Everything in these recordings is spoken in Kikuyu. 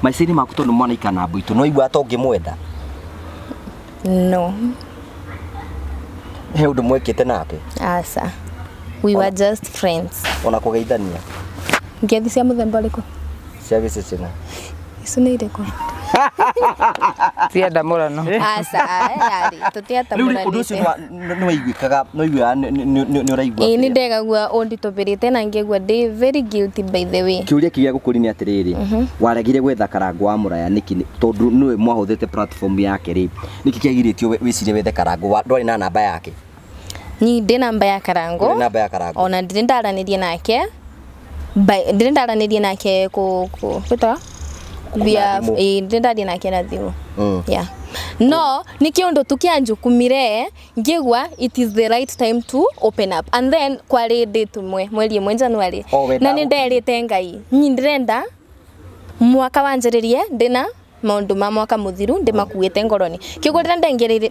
Maica-inĩ maku tondũ mwana ikana mbũitũ no igua atongĩmwenda? No. He ũndũ mwekĩte nake? Aca. We were just friends. Ona kũgeithania? Ngethi cia mũthemba ũrĩkũ? Cia gĩcecena. Icio nĩ irĩkũ? Cia ndamũrano. Aca, yarĩ Rĩu ũndũ ũcio tũtiatamũranĩte. nĩ waiguĩkaga, nĩ waiguaga nĩ ũraigua? Ĩĩ nĩ ndegagua ũnditũbĩrĩte na ngĩgua ndĩ very guilty by the way. Kĩũria kĩrĩa gũkũria nĩ atĩrĩrĩ, waregire gwetha Karangũ wa Mũraya nĩkĩ? Tondũ nĩwe mwahũthĩte platform yake rĩ, nĩkĩ kĩagirĩtio wĩcirie wethe Karangũ? Ndwarĩ na namba yake? Ni ndĩ namba ya Karangũ. Ndũrĩ namba ya Karangũ. Ona ndirĩ ndaranĩria nake. Ndirĩ ndaranĩria nake kũ gwĩtaga? Via ĩĩ ndirĩ ndaria nake na thimũ. Yeah. No, nĩ kĩũndũ tu kĩanjukumire ngĩgua it is the right time to open up. And then kwarĩ date ĩmwe mweri ĩmwe January. Na nĩ nderĩte Ngai nyi ndĩrenda mwaka wanjĩrĩrie ndĩna maũndũ ma mwaka mũthiru ndĩmakuĩte ngoro-inĩ. Kĩguo rĩrĩa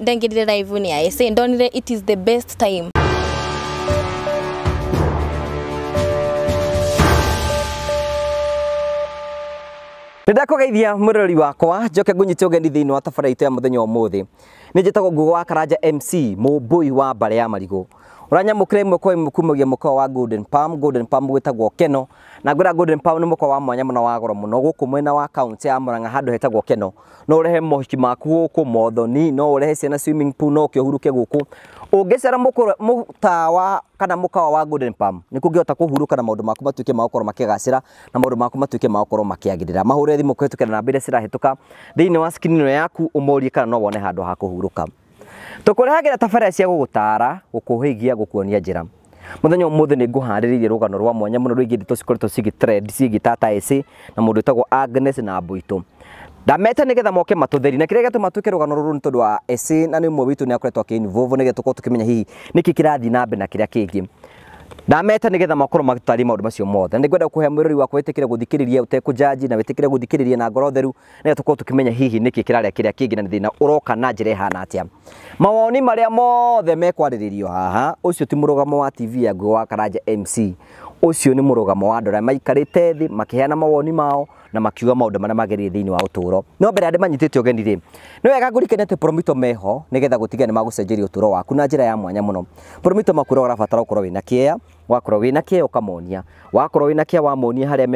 ndengĩrire live-inĩ ya SA ndonire it is the best time. Nĩndakũgeithia mwĩroreri wakwa njoke ngũnyite ũgeni thĩinĩ wa tabarĩra itũ ya mũthenya ũmũthĩ. Nĩ njĩtagwo Ngugo wa Karanja MC, mũmbũi wa mbarĩ ya marigũ. Ũranyamũkĩra ĩmwe kwa ĩmwe kumagia mũkawa wa Golden Palm. Golden Palm gwĩtagwo Keno, na ngwĩra Golden Palm nĩ mũkawa wa mwanya mũno wa goro mũno gũkũ mwena wa kaunti ya Murang'a handũ hetagwo Keno. No ũrehe mohiki maku gũkũ mothoni, no ũrehe ciana swimming pool, no ũke ũhurũke gũkũ. Ũngĩcera mũtawa kana mũkawa wa Golden Palm nĩ kũngĩhota kũhurũka na maũndũ maku matuĩke ma gũkorwo makĩgacĩra na maũndũ maku matuĩke ma gũkorwo makĩagĩrĩra. Mahũre thimũ kũhĩtũkĩra namba iria cirahĩtũka thĩinĩ wa screen ĩno yaku ũmorie kana no wone handũ ha kũhurũka. Tũkũrehagĩra tabarĩra cia gũgũtara, gũkũhĩgia, gũkuonia njĩra. Mũthenya ũmũthĩ nĩ ngũharĩrĩirie rũgano rwa mwanya mũno rwĩgiĩ ndeto cikoretwo cigĩ trend ciĩgiĩ Tata SA na mũndũ wĩtagwo Agnes na Mbũitũ. Ndameta nĩgetha moke matũtheri na kĩrĩa gĩatũma twĩke rũgano rũrũ nĩ tondũ wa SA na nĩ ũmwe witũ nĩ akoretwo akĩ-involve nĩgetha tũkorwo tũkĩmenya hihi nĩkĩ kĩrathiĩ na mbere na kĩrĩa kĩngĩ. Ndameta nĩgetha makorwo magĩtũtarĩria maũndũ macio mothe. Na nĩngwenda kũhe mwĩrori wakwa wĩtĩkĩre gũthikĩrĩria ũtekũnjanji na wĩtĩkĩre gũthikĩrĩria na ngoro theru nĩgetha tũkorwo tũkĩmenya hihi nĩkĩ kĩrarĩa kĩrĩa kĩngĩ na nĩ thĩna ũroka na njĩra ĩhana atĩa. Mawoni marĩa mothe mekwarĩrĩrio haha, ũcio ti mũrũgamo wa TV ya Ngugo wa Karanja MC. Ũcio nĩ mũrũgamo wa andũ arĩa maikarĩte thĩ makĩheana mawoni mao na makiuga maũndũ marĩa magĩrĩire thĩinĩ wa ũtũũro. No mbere ya ndĩmanyitĩte ũgeni rĩ, nĩ wega ngũririkanie atĩ Promito meho nĩgetha gũtiga nĩ magũcenjeria ũtũũro waku na njĩra ya mwanya mũno. Promito makwĩra ũrabatara ũkorwo wĩna kĩea, wakorwo wĩna kĩea ũkamonia, wakorwo wĩna kĩea wamonia harĩa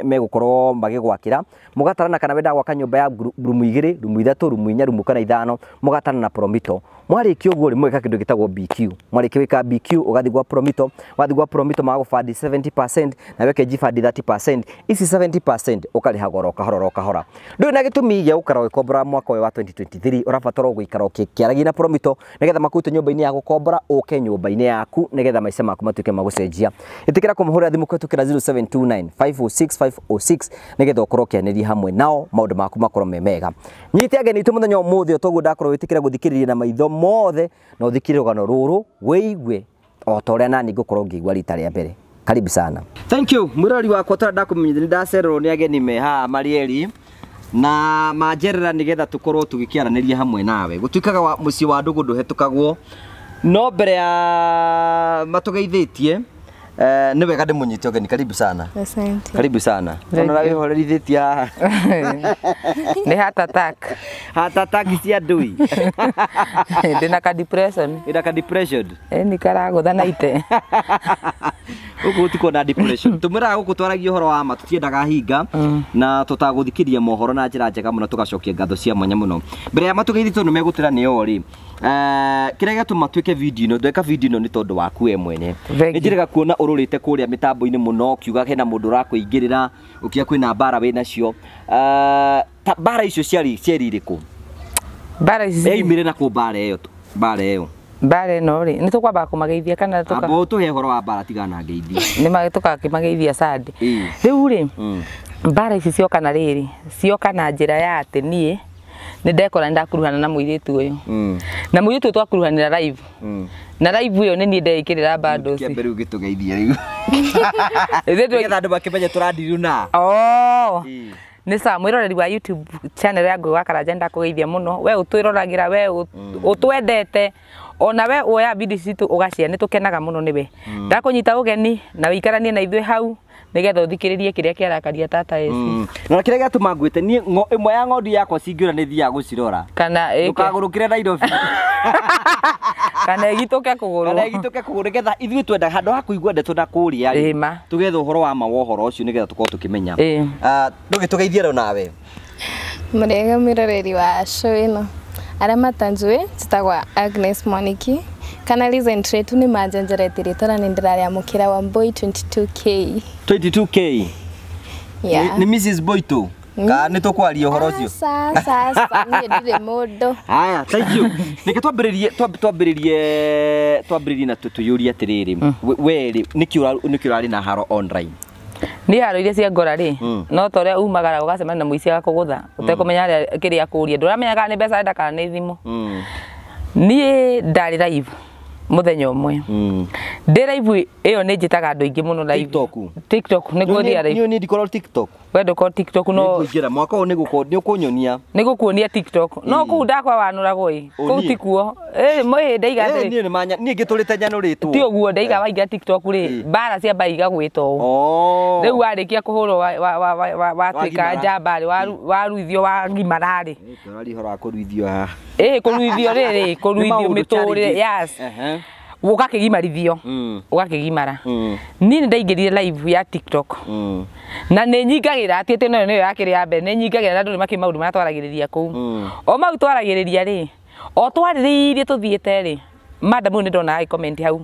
megũkorwo magĩgwakĩra, mũgatarana kana wendaga gwaka nyũmba ya rumu igĩrĩ, rumu ithatũ, rumu inya, rumu kana ithano, mũgatarana na Promito. Mwarĩkia ũguo rĩ, mũgeka kĩndũ gĩtagwo BQ. Mwarĩkia gwĩka BQ ũgathiĩ gwa Promito, wathiĩ gwa Promito magagũbandi 70% na weke G-fund 30%. Ici 70% ũkarĩha goro kahora oro kahora. Ndũrĩ na gĩtũmi gĩa gũikara ũgĩkombora mwaka ũyũ wa 2023, ũrabatara gũikara ũkĩaragia na Promito nĩgetha makũrute nyũmba-inĩ ya gũkombora ũke nyũmba-inĩ yaku nĩgetha maica maku matuĩke ma gũcenjia. Ĩtĩkĩra kũmũhũrĩra thimũ kũhĩtũkĩra 0729 506 506 nĩgetha ũkorwo ũkĩanĩria hamwe nao maũndũ maku makorwo me mega. Nyite ageni itũ mũthenya ũmũthĩ toguo ndakorwo wĩtĩkĩra gũthikĩrĩria na maitho mothe na ũthikĩrĩrie rũgano rũrũ wĩigue o ta ũrĩa nani ngũkorwo ngĩigua rita rĩa mbere. Karibu sana. Thank you. Mwĩrori wakwa tũrĩa ndakũmenyithia nĩ ndacererwo nĩ ageni me haha Marieli na manjerera nĩgetha tũkorwo tũgĩkĩaranĩria hamwe nawe. Gũtuĩkaga mũciĩ wa ndũgũ ndũhetũkagwo, no mbere ya matũgeithĩtie nĩ wega ndĩmũnyite ũgeni. Karibu sana. Asante. Karibu sana. Ona wĩhorerithitie haha. Nĩ heart attack. Heart attack cia ndui. Ndĩna ka depression. Ndĩna ka depression. Nĩ karagũtha na ite. Gũkũ gũtikuona depression. Tũmwĩraga gũkũ twaragia ũhoro wa ma, tũtiendaga hinga na tũtagũthikĩria mohoro na njĩra njega mũno, tũgacokia ngatho cia mwanya mũno. Mbere ya matũgeithie tondũ megũtĩra nĩo rĩ, kĩrĩa gĩatũma twĩke video ĩno, ndweka video ĩno nĩ tondũ waku we mwene. Nĩ njĩrĩga kuona ũrũrĩte kũrĩa mĩtambo-inĩ mũno ũkiuga hena mũndũ ũrakũingĩrĩra, ũkiuga kwĩna mbara wĩnacio. Ta mbara icio ciarĩ irĩkũ? Mbara ici yaumire na kũ mbara ĩyo? Mbara ĩyo. Mbara ĩno rĩ, nĩ tũkwamba kũmageithia kana tũka Amba ũtũhe ũhoro wa mbara tigana ngeithie. Nĩ tũkakĩmageithia Sunday. Rĩu rĩ, mbara ici cioka na rĩrĩ, cioka na njĩra ya atĩ niĩ nĩ ndekora nĩ ndakuruhana na mũirĩtu ũyũ. Na mũirĩtu ũyũ twakuruhanĩra live. Na live ĩyo nĩ niĩ ndeĩkĩrĩra bundles. Kĩambe rĩu gĩtũgeithie rĩu. Nĩgetha andũ makĩmenye tũrandiru na. Oh. Nĩ sawa, mwĩroreri wa YouTube channel ya Ngugi wa Karanja ndakũgeithia mũno. We ũtwĩroragĩra, we ũtwendete, ona we woya video citũ ũgacia, nĩ tũkenaga mũno nĩwe. Ndakũnyita ũgeni na wĩikaranie na ithuĩ hau Nĩgetha ũthikĩrĩrie kĩrĩa kĩarakaria tata eci. Na kĩrĩa gĩatũma ngwĩte niĩ ĩmwe ya ng'ondu yakwa cingĩũra nĩ thiaga gũcirora. Kana ĩke. Ndũkagũrũkĩre Nairobi. Kana ĩgitũke kũgũrũ. Kana ĩgitũke kũgũrũ nĩgetha ithuĩ twenda handũ ha kũigua ndeto na kũrĩa rĩ. Tũgethe ũhoro wa ma wa ũhoro ũcio nĩgetha tũkorwo tũkĩmenya. Ndũgĩtũgeithie rĩu nawe. Mũrĩega mwĩroreri wa show ĩno. Arĩa matanjũĩ njĩtagwo Agnes Mwaniki. Kana recently tu nĩ manjenjeretie rĩtwa na nĩ ndĩrarĩamũkĩra Wambui 22K. 22K? Yeah. Nĩ Mrs. Boito? Kana nĩ tũkwaria ũhoro ũcio? Aca, niĩ ndirĩ mũndũ. Haya, thank you. Reke twambĩrĩrie na tũyũrie atĩrĩrĩ, we rĩ, nĩkĩ ũrarĩ na haro online? Nĩ haro iria cia ngora rĩ, no ta ũrĩa umagara ũgacemania na mũici agakũgũtha, ũtekũmenya harĩa kĩrĩa akũria, ndũramenya kana nĩ mbeca arenda kana nĩ thimũ. Niĩ ndarĩ live mũthenya ũmwe. Ndĩ live ĩyo nĩ njĩtaga andũ aingĩ mũno live. TikTok. TikTok nĩguo thiaga live. Niĩ niĩ ndikoragwo TikTok. We ndũkoragwo TikTok no nĩngũingĩra mwaka ũyũ nĩ ũkũnyonia. Nĩ gũkuonia TikTok. No kũu ndakwa wanũragwo ĩ. Kũu tikuo. Ĩ ndaiga atĩrĩ. Niĩ nĩ niĩ ngĩtũrĩte nyanũrĩtwo. Ti ũguo ndaiga waingĩra TikTok rĩ, mbara cia mbai igagwĩta ũũ. Rĩu warĩkia kũhũrwo watuĩka njamba rĩ, waruithio wagimara rĩ. Tũraria ũhoro wa kũruithio haha. Ĩ kũruithio rĩrĩ, kũruithio mĩtũrĩre, yes. Ũgakĩgimarithio, ũgakĩgimara. Niĩ nĩ ndaingĩrire live ya TikTok. Na nĩ nyingagĩra atĩ ĩno nĩyo yakĩrĩ ya mbere, nĩ nyingagĩra na andũ nĩ makĩũĩ maũndũ marĩa twaragĩrĩria kũu. O mau twaragĩrĩria rĩ, o twarĩrĩirie tũthiĩte rĩ, madam ũyũ nĩ ndona agĩ comment hau.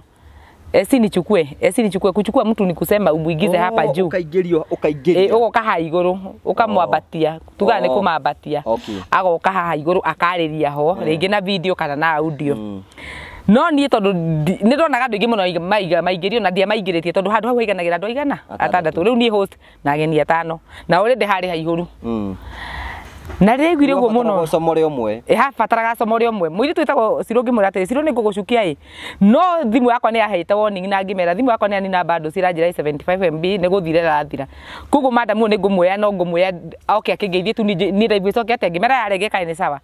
Esi nichukue, esi nichukue. Kuchukua mtu ni kusema umuingize hapa juu. Ukaingĩrio, ũkaingĩrio. Ũgoka haha igũrũ, ũkamwambatia. Tugaga nĩ kũmambatia. Agoka haha igũrũ akarĩria ho, rĩngĩ na video kana na audio. No niĩ tondũ nĩ ndonaga andũ aingĩ mũno maingĩrio na ndiamaingĩrĩtie tondũ handũ hau haiganagĩra andũ aigana atandatũ. Rĩu niĩ host na ageni atano na already harĩ haihũru. Na rĩrĩa aiguire ũguo mũno Comore ũmwe. Habataraga comore ũmwe. Mũirĩtu wĩtagwo Ciro ngĩmwĩra atĩrĩ, Ciro nĩ ngũgũcukia ĩ. No thimũ yakwa nĩ yahete warning na ngĩmera thimũ yakwa nĩ yanina bundles iranjĩra 75 MB nĩ gũthira ĩrathira. Koguo madam ũyũ nĩ ngũmuoya no ngũmuoya oke akĩngeithie tu niĩ live ĩcoke atĩa ngĩmera yarengeka nĩ sawa.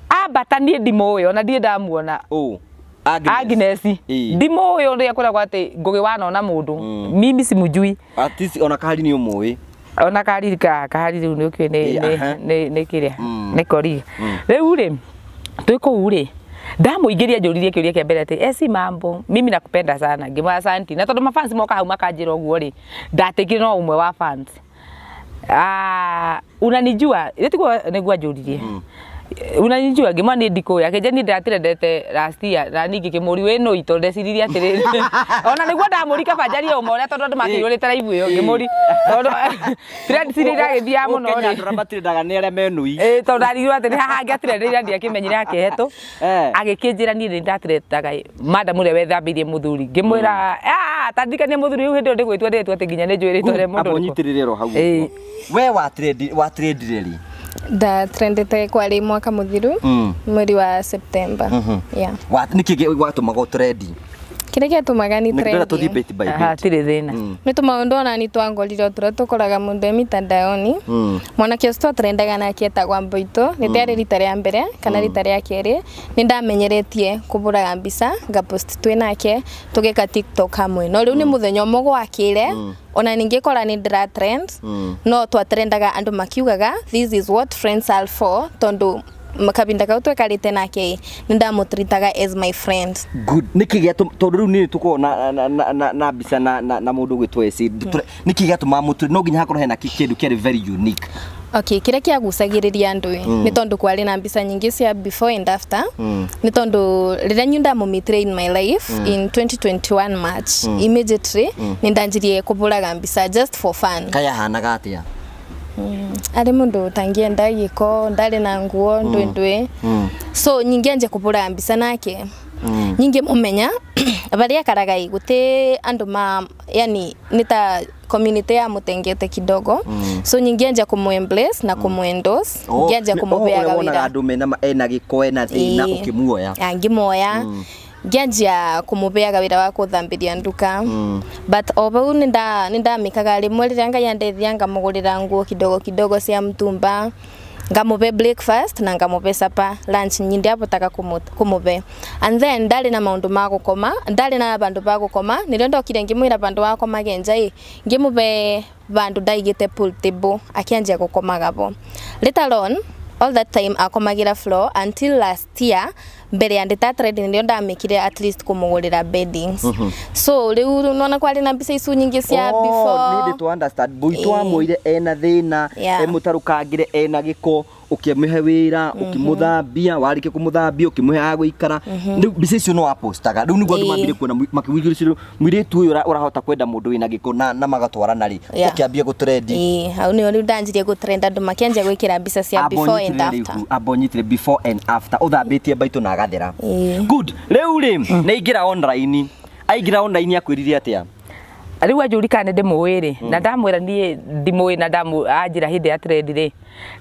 Ambata niĩ ndimũĩ ona ndirĩ ndamuona. Agnes. Ndimũĩ ũrĩa kwĩragwo atĩ Ngũgĩ wanona mũndũ. Mimi simujui. At least ona kahari nĩ ũmũĩ. Ona kahari kahari rĩu nĩ ũkĩũĩ nĩ kĩrĩa nĩ koriga. Rĩu rĩ twĩ kũu rĩ ndamũingĩria njũririe kĩũria kĩa mbere atĩ eci mambo mimi nakupenda sana ngĩmwĩra asanti na tondũ mafans moka hau makanjĩra ũguo rĩ ndatĩkire no ũmwe wa fans. Unanijua tiguo nĩguo anjũririe. Unanijua ngĩmwĩra niĩ ndikũĩ akĩnjĩra niĩ ndĩratirendete last year na niĩ ngĩkĩmũria wĩ nũi tondũ ndeciririe atĩrĩrĩ ona nĩguo ndamũri kaba njarie ũma ũrĩa tondũ andũ makĩihũrĩte live ĩyo ngĩmũri tondũ trend iria iragĩthiaga mũno rĩ Kenya andũ arĩa matirendaga nĩ arĩa me nũi. Ĩ tondũ ndarigirwo atĩ nĩ haha angĩatirendeire ndiakĩmenyire akĩhetũ agĩkĩnjĩra niĩ nĩ ndatirendaga madam ũrĩa wethambĩirie mũthuri ngĩmwĩra ta ndirikanie mũthuri rĩu hĩndĩ ĩyo ndĩgwĩtua ndĩretwo atĩ nginya nĩ njũĩ rĩtwa rĩa mũndũ Amba ũrĩkũ. ũnyitĩrĩre oro hau ũguo. We watrendire rĩ? Ndatrendete kwarĩ mwaka mũthiru mweri wa September. Yeah. Nĩkĩ gwatũmaga ũtrendi? Kĩrĩa gĩatũmaga ni Nĩ trendi. tũthiĩ bit by bit. Hatirĩ thĩna. Nĩ tũmaũndũ ona nĩ twangorire tũrĩa tũkoraga mũndũ e mitandaoni. Mwanake ũcio twatrendaga nake etagwo Mboito, nĩ rĩarĩ rita rĩa mbere kana rita rĩa kerĩ, nĩ ndamenyeretie kũbũraga mbica ngapost twĩ nake tũgĩka TikTok hamwe. No rĩu nĩ mũthenya ũmwe gwakĩre ona ningĩ kora nĩ ndĩra trend no twatrendaga andũ makiugaga this is what friends are for tondũ kabinda kau twekarĩte nake nĩ ndamũtritaga as my friend. Good. Nĩkĩ gĩatũ tondũ rĩu nĩ tũkoragwo na mbica na mũndũ ũgwĩtwo AC nĩkĩ gĩatũmaga mũtũ no nginya hakorwo hena kĩndũ kĩarĩ very unique. Okay, kĩrĩa kĩagucagĩrĩria andũ nĩ tondũ kwarĩ na mbica nyingĩ cia before and after. Nĩ tondũ rĩrĩa nyu ndamũmitire in my life in 2021 March immediately nĩ ndanjirie kũbũraga mbica just for fun. Kaya hanaga atĩa? Arĩ mũndũ ũtangĩenda gĩko ndarĩ na nguo ndwe ndwe. So nyingĩ kũbũra mbica nake. Nyingĩ mũmenya barĩa akaraga gũtĩ andũ ma yani nĩ ta community ya mutengete kidogo. So nyingĩ anja kũmũ embrace na kũmũ endorse nyingĩ anja kũmũbeaga wĩra. Andũ mena ena gĩko ena thĩna ũkĩmuoya. Ngĩmuoya. Ngianjia kumubeaga wira wa kuthambiria nduka. But o bau ninda ninda mikaga rimwe riria Ngai andeithia ngamugurira nguo kidogo kidogo cia mtumba Ngamube breakfast na ngamube supper lunch nyindi abotaga kumube and then ndali na maundu ma gukoma ndali na bandu ba gukoma nirio ndokire ngimwira bandu wakoma genja i ngimube bandu ndaigite pool table akianjia gukomaga bo later on all that time akomagira floor until last year mbere ya ndita trade ndio ndamikire at least kumugurira beddings. So riu nona kwari na mbica icu nyingi cia before need to understand buitwa amwire ena thina emutarukangire ena giko ukimuhe wira ukimuthambia warike kumuthambia ukimuhe agwikara riu mbica icio no apostaga riu niguo andu mambire kuona makiwigiriciro mwiritu uyu urahota kwenda mundu wina giko na magatwarana ri ukiambia gutrendi hau ni riu ndanjirie gutrend andu makianjia gwikira mbica cia before and after abonyitire before and after uthambitie baitu na agathera. Good riu ri ne ingira online aingira online akwirire atia riu anjũria kana nĩ ndĩmũĩ rĩ na ndamwĩra niĩ ndimũĩ na ndamu anjĩra hĩndĩ ya trend rĩ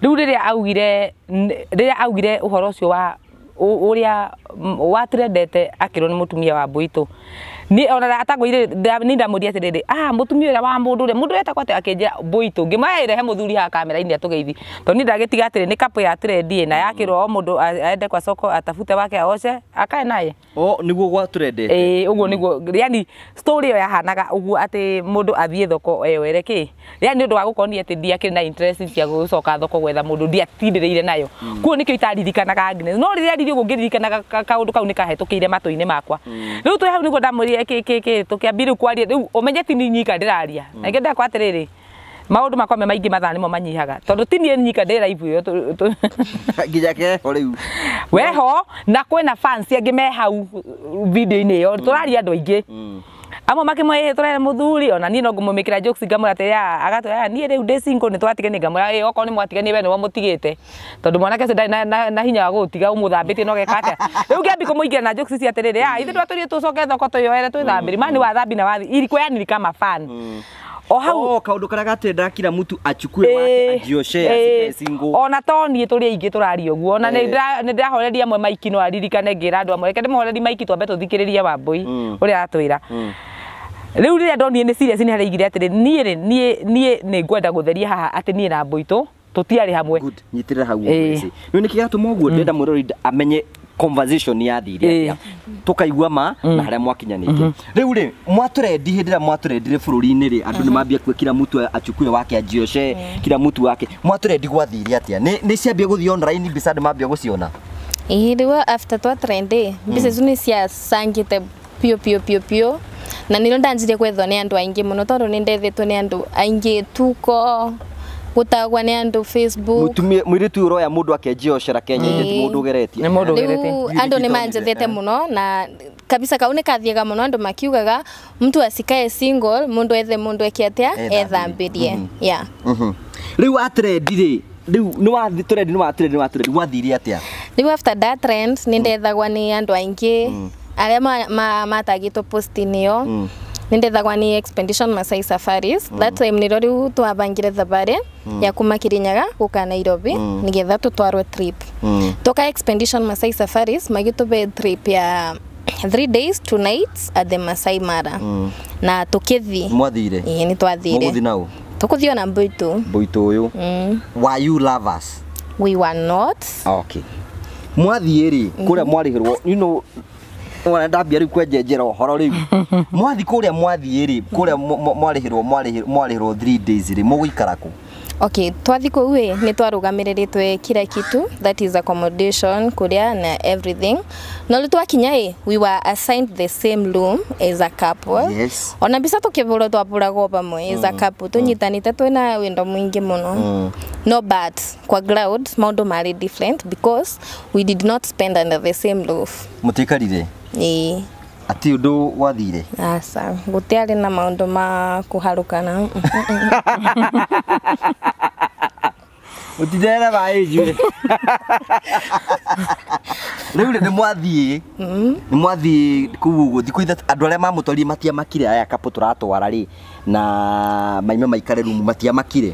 rĩu rĩrĩa augire ũhoro ũcio wa ũrĩa wa trendete akĩrwo nĩ mũtumia wa Mbũitũ ni ona atangũire ni ndamũria atĩrĩrĩ mũtumia ũrĩa wa mũndũ ũrĩa mũndũ etagwo atĩa akĩnjĩra Mbũitũ ngĩmwĩra he mũthuri haha kamera-inĩ atũgeithi tondũ niĩ ndagĩtiga atĩrĩ nĩ couple ya trend na yakĩrwo o mũndũ aende kwa soko atafute wake aoshe akae naye o niguo gwa trendete ũguo niguo yani story ĩyo yahanaga ũguo atĩ mũndũ athiĩ thoko ewere kĩ yani ũndũ wa gũkorwo atĩ ndiakĩrĩ na interest cia gũcoka thoko gwetha mũndũ ndiatindĩrĩire nayo kuo nĩkĩo itaririkanaga Agnes no rĩrĩa riri ũguo ngĩririkanaga kaũndũ kau nĩkahetũkĩire matũ-inĩ makwa rĩu twĩ hau nĩguo ndamwĩrire kĩ tũkĩambia rĩu kwaria rĩu ũmenye ti niĩ nyika ndĩraria na ingĩ ndakwa atĩrĩrĩ maũndũ makwa me maingĩ mathaa nĩmo manyihaga tondũ ti niĩ nyika ndĩ live ĩyo nginya keho rĩu weho na kwĩna fans angĩ me hau video-inĩ ĩyo tũraria andũ aingĩ amwe makĩmwĩra tũrere mũthuri ona niĩ no ngũmũmĩkĩra jokes ngamwĩra atĩrĩ agatwĩra niĩ rĩu ndĩ single nĩ twatiganie ngamwĩra okorwo nĩ mwatiganie we nĩwe mũtigĩte tondũ mwanake ũcio ndarĩ na hinya wa gũgũtiga ũmũthambĩtie no geka atĩa rĩu ngĩambia kũmũingĩra na jokes ici atĩrĩrĩ ithuĩ twatũrie tũcoke thoko twĩyoere twĩthambĩrie ma nĩ wathambi na wathi irikũ yani kama fan o hau kaundu karia gatenda kila mtu achukue wake ajioshe asikae single ona to nie turi aingi turaria uguo ona ni ndirahoreria amwe maiki no aririkane ngira andu amwe reke ndimuhorerie maiki twambe tuthikiririe Wambui uria aratwira riu riria ndonire ni serious ni haraigire atiri nie ri nie ni ngwenda gutheria haha ati nie na Mbũitũ tutiari hamwe. Good nyitirira hau uguo ni niki gatuma uguo ndenda mwirori amenye conversation ya thire atia tukaigua ma na haria mwakinyanite riu ri mwaturendi hindi ria mwaturendire bururi-ini ri andu ni mambia kwe kila mtu achukue wake ajioshe kila mtu wake mwaturendi gwathire atia ni ciambia guthii online mbica andu mambia guciona riu after twatrendi mbica icio ni ciacangite pio pio pio pio na niro ndanjirie gwethwo ni andu aingi muno tondu ni ndethetwo ni andu aingi tuko gutagwa ni andu Facebook mutumia mwiritu uroya mundu akenjioshera Kenya ite ti mundu ugeretie ni mundu ugeretie andu ni manjethete muno na kabisa kau ni kathiaga muno andu makiugaga mtu asikae single mundu ethe mundu eke atia ethambirie yeah riu atrendi ri riu ni wathi trendi ni wa trendi wathire atia riu after that trend ni ndethagwa ni andu aingi aria matagitwo post-ini yo nindethagwa ni Expedition Masai Safaris that time niro riu twabangire thabari ya kuma Kirinyaga guka Nairobi nigetha tutwarwe trip toka Expedition Masai Safaris magitube trip ya 3 days 2 nights at the Masai Mara na tukithi mwathire ii ni twathire muguthi nau tukuthio na Mbũitũ Mbũitũ uyu were you lovers we were not okay mwathie ri kuria mwarihirwo you know wana ndambia riu kwenjenjera uhoro riu mwathi kuria mwathie ri kuria mwarihirwo mwarihirwo 3 days ri muguikara ku okay twathi kuu ĩ ni twarugamirirĩtwe kila kitu that is accommodation kuria na everything no riu twakinya ĩ we were assigned the same room as a couple yes ona mbica tukivurwo twavuragwo pamwe as a couple tunyitanite twina wendo mwingi muno no but kwa ground maundu mari different because we did not spend under the same roof mutikarire ĩĩ ati undu wathire aca gutiari na maundu ma kuharukana utindera maĩ njuĩ rĩu nĩ mwathiĩ nĩ mwathiĩ kũu ũguo thikũ ithatũ andũ arĩa mamũtwarire matiamakire aya kapũ tũratwara rĩ na maime maikare rumu matiamakire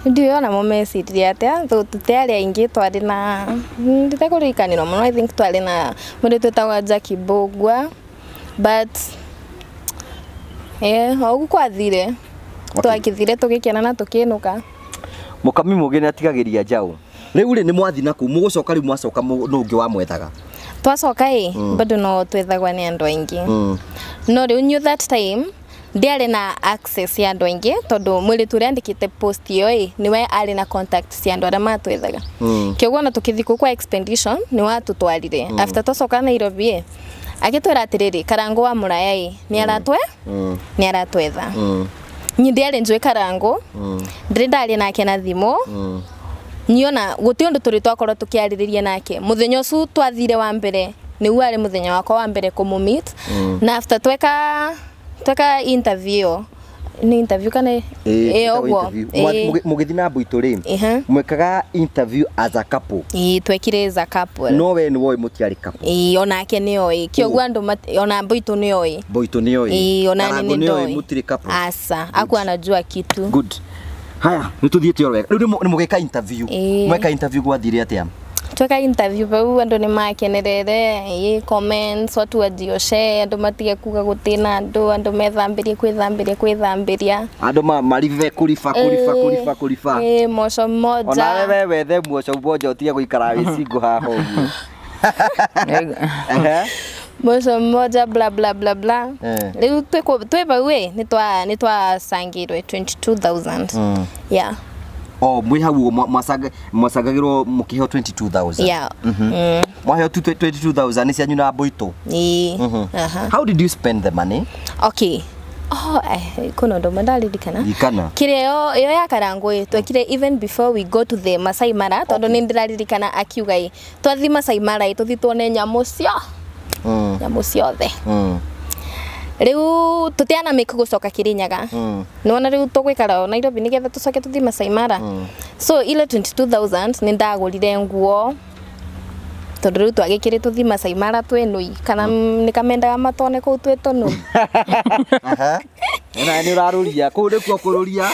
ndiũĩ ona mo mecirie atĩa tũtiarĩ aingĩ twarĩ na nditekũririkanĩrwo mũno I think twarĩ na mũndũ twĩtagwo Jackie Mbũgua but o ũguo kwathire twakĩthire tũgĩkena na tũkĩinũka Mũkami mũgĩ nĩ atigagĩria njaũ. Rĩu rĩ nĩ mwathi naku mũgũcoka rĩu mwacoka nũ ũngĩ wamwethaga? Twacoka ĩ bado no twethagwa nĩ andũ aingĩ. No rĩu knew that time ndiarĩ na access ya andũ aingĩ tondũ mũirĩtu ũrĩa andĩkĩte post ĩyo ĩ nĩwe arĩ na contact cia andũ arĩa matwethaga. Kĩoguo ona tũkĩthiĩ kũu kwa expedition nĩ watũtwarire. After twacoka Nairobi ĩ agĩtwĩra atĩrĩrĩ Karangũ wa Mũraya ĩ nĩ aratwetha. Niĩ ndiarĩ njũĩ Karangũ, ndĩrĩ ndaria nake na thimũ. Niona gũtirĩ ũndũ tũrĩ twakorwo tũkĩarĩrĩria nake. Mũthenya ũcio twathire wa mbere nĩguo arĩ mũthenya wakwa wa mbere kũmũmeet. Na after tweka interview nĩ interview kana ĩ ũguo mũgĩthiĩ na Mbũitũ rĩ mwekaga interview as a couple. Ĩ twekire as a couple. No we nĩ woĩ mũtiarĩ couple. Ĩ onake nĩ oĩ kĩoguo andũ ona Mbũitũ nĩ oĩ. Mbũitũ nĩ oĩ. Ĩ ona nĩ ndoĩ mũtirĩ couple. Asa aku anajua kitu. Good. Haya nĩ tũthiĩte oro wega. Rĩu nĩ mũgĩka interview. Mweka interview gwathire atĩa? Tweka interview bau andu ni makenerere ĩ comments watu wajioshe andu matige kuga gutina andu andu methambirie kwithambiria kwithambiria andu marive kuriba kuriba kuriba kuriba ĩ moco moja ona wewe wethe moco moja utige guikara wi single haha ũguo. Moco moja bla bla bla bla. Riu twi bau ĩ nĩ twacangirwe 22,000. Yeah. Oh, mwi hau mwacangagĩrwo mũkĩheo 22,000. Yeah. Mwaheo 22,000 nĩ cianyu na Mbũitũ. Ĩĩ. How did you spend the money? Okay. Oh, kuna ũndũ ũmwe ndaririkana. Ririkana. Kĩrĩa ĩyo ya Karangũ ĩ twekire even before we go to the Masai Mara tondũ nĩ ndĩraririkana akiuga ĩ twathiĩ Masai Mara ĩ tũthiĩ tuone nyamũ nyamũ ciothe. Riu tutiana make gucoka Kirinyaga. Nĩwona rĩu tũgũikara o Nairobi nĩgetha tũcoke tũthiĩ Masai Mara. So ile 22,000 nĩ ndagũrire nguo tondũ rĩu twagĩkĩrĩ tũthiĩ Masai Mara twĩ nũi kana nĩ kamendaga matone kũu twĩ tũnũi. Ona nĩ ũrarũria kũu nĩkuo kũrũria.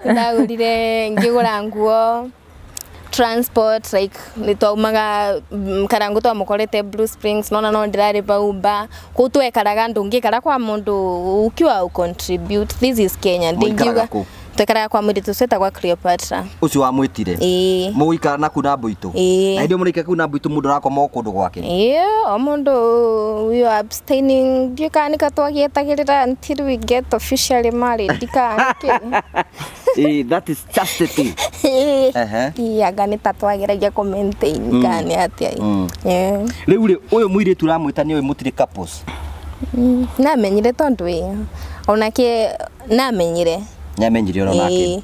Ndagũrire ngĩgũra nguo transport like nitwaumaga Karangũ twamukorete Blue Springs nona no ndirarĩba Uber kũu twekaraga ndũngĩkara kwa mũndũ ukiwa u contribute. This is Kenya. Ndingiuga twekaraga kwa mũirĩtu ũcio wetagwo Cleopatra ũcio wamwĩtire. Ĩĩ. Mũgũikara naku na Mbũitũ. Ĩĩ. Na hĩndĩ ĩyo mũraikara kũu na Mbũitũ mũndũ arakoma o kũndũ gwake. Ĩĩ o mũndũ we are abstaining ndiũĩ kana nĩka twagĩetagĩrĩra until we get officially married kana nĩkĩ. That is chastity. Ĩĩ anga nĩ ta twageragia kũ maintain kana nĩ atĩa. Rĩu rĩ ũyũ mũirĩtu ũramwĩta nĩ ũyũ mũtirĩ couples? Namenyire tondũ ĩ onake namenyire. Nĩamenyire ona nake.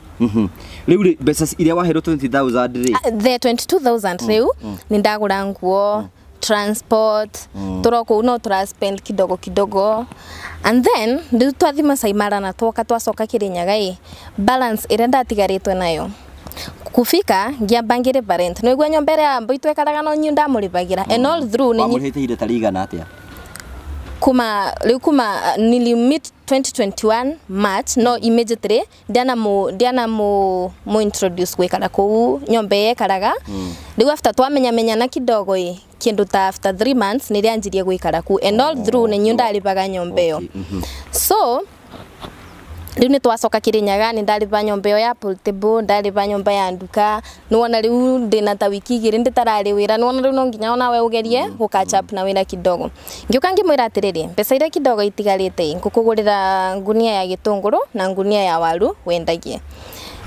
Rĩu rĩ mbeca iria waheirwo 20,000 rĩ? The 22,000 rĩu nĩ ndagũra nguo transport tũro kũu no tũra spend kidogo kidogo and then rĩu twathiĩ Masai Mara na twoka twacoka Kirinyaga ĩ balance ĩrĩa ndatigarĩtwe nayo kufika ngiamba ngĩrĩba rent nĩguo nyũmba ĩrĩa Mbũitũ ekaraga no niĩ ndamũrĩbagĩra and all through nĩ wamũrĩhĩte ihinda ta rĩigana atĩa? Kuma rĩu kuma nilimit 2021 March no immediately ndiana mu introduce gwikara kũu nyomba yekaraga. Rĩu after twamenyamenyana kidogo ĩ kĩndũ ta after 3 months nĩrĩanjirie gwikara kũu and all through nĩ niĩ ndarĩbaga nyomba ĩyo. So rĩu nĩ twacoka Kirinyaga nĩ ndarĩba nyomba ĩyo ya portable ndarĩba nyũmba ya nduka nĩwona rĩu ndĩna ta wiki igĩrĩ ndĩtararĩ wĩra nĩwona rĩu no nginya onawe ũgerie gũ catch up na wĩra kidogo. Ngĩũka ngĩmwĩra atĩrĩrĩ mbeca iria kidogo itigarĩte ngũkũgũrĩra ngunia ya gĩtũngũrũ na ngunia ya waru wendagie.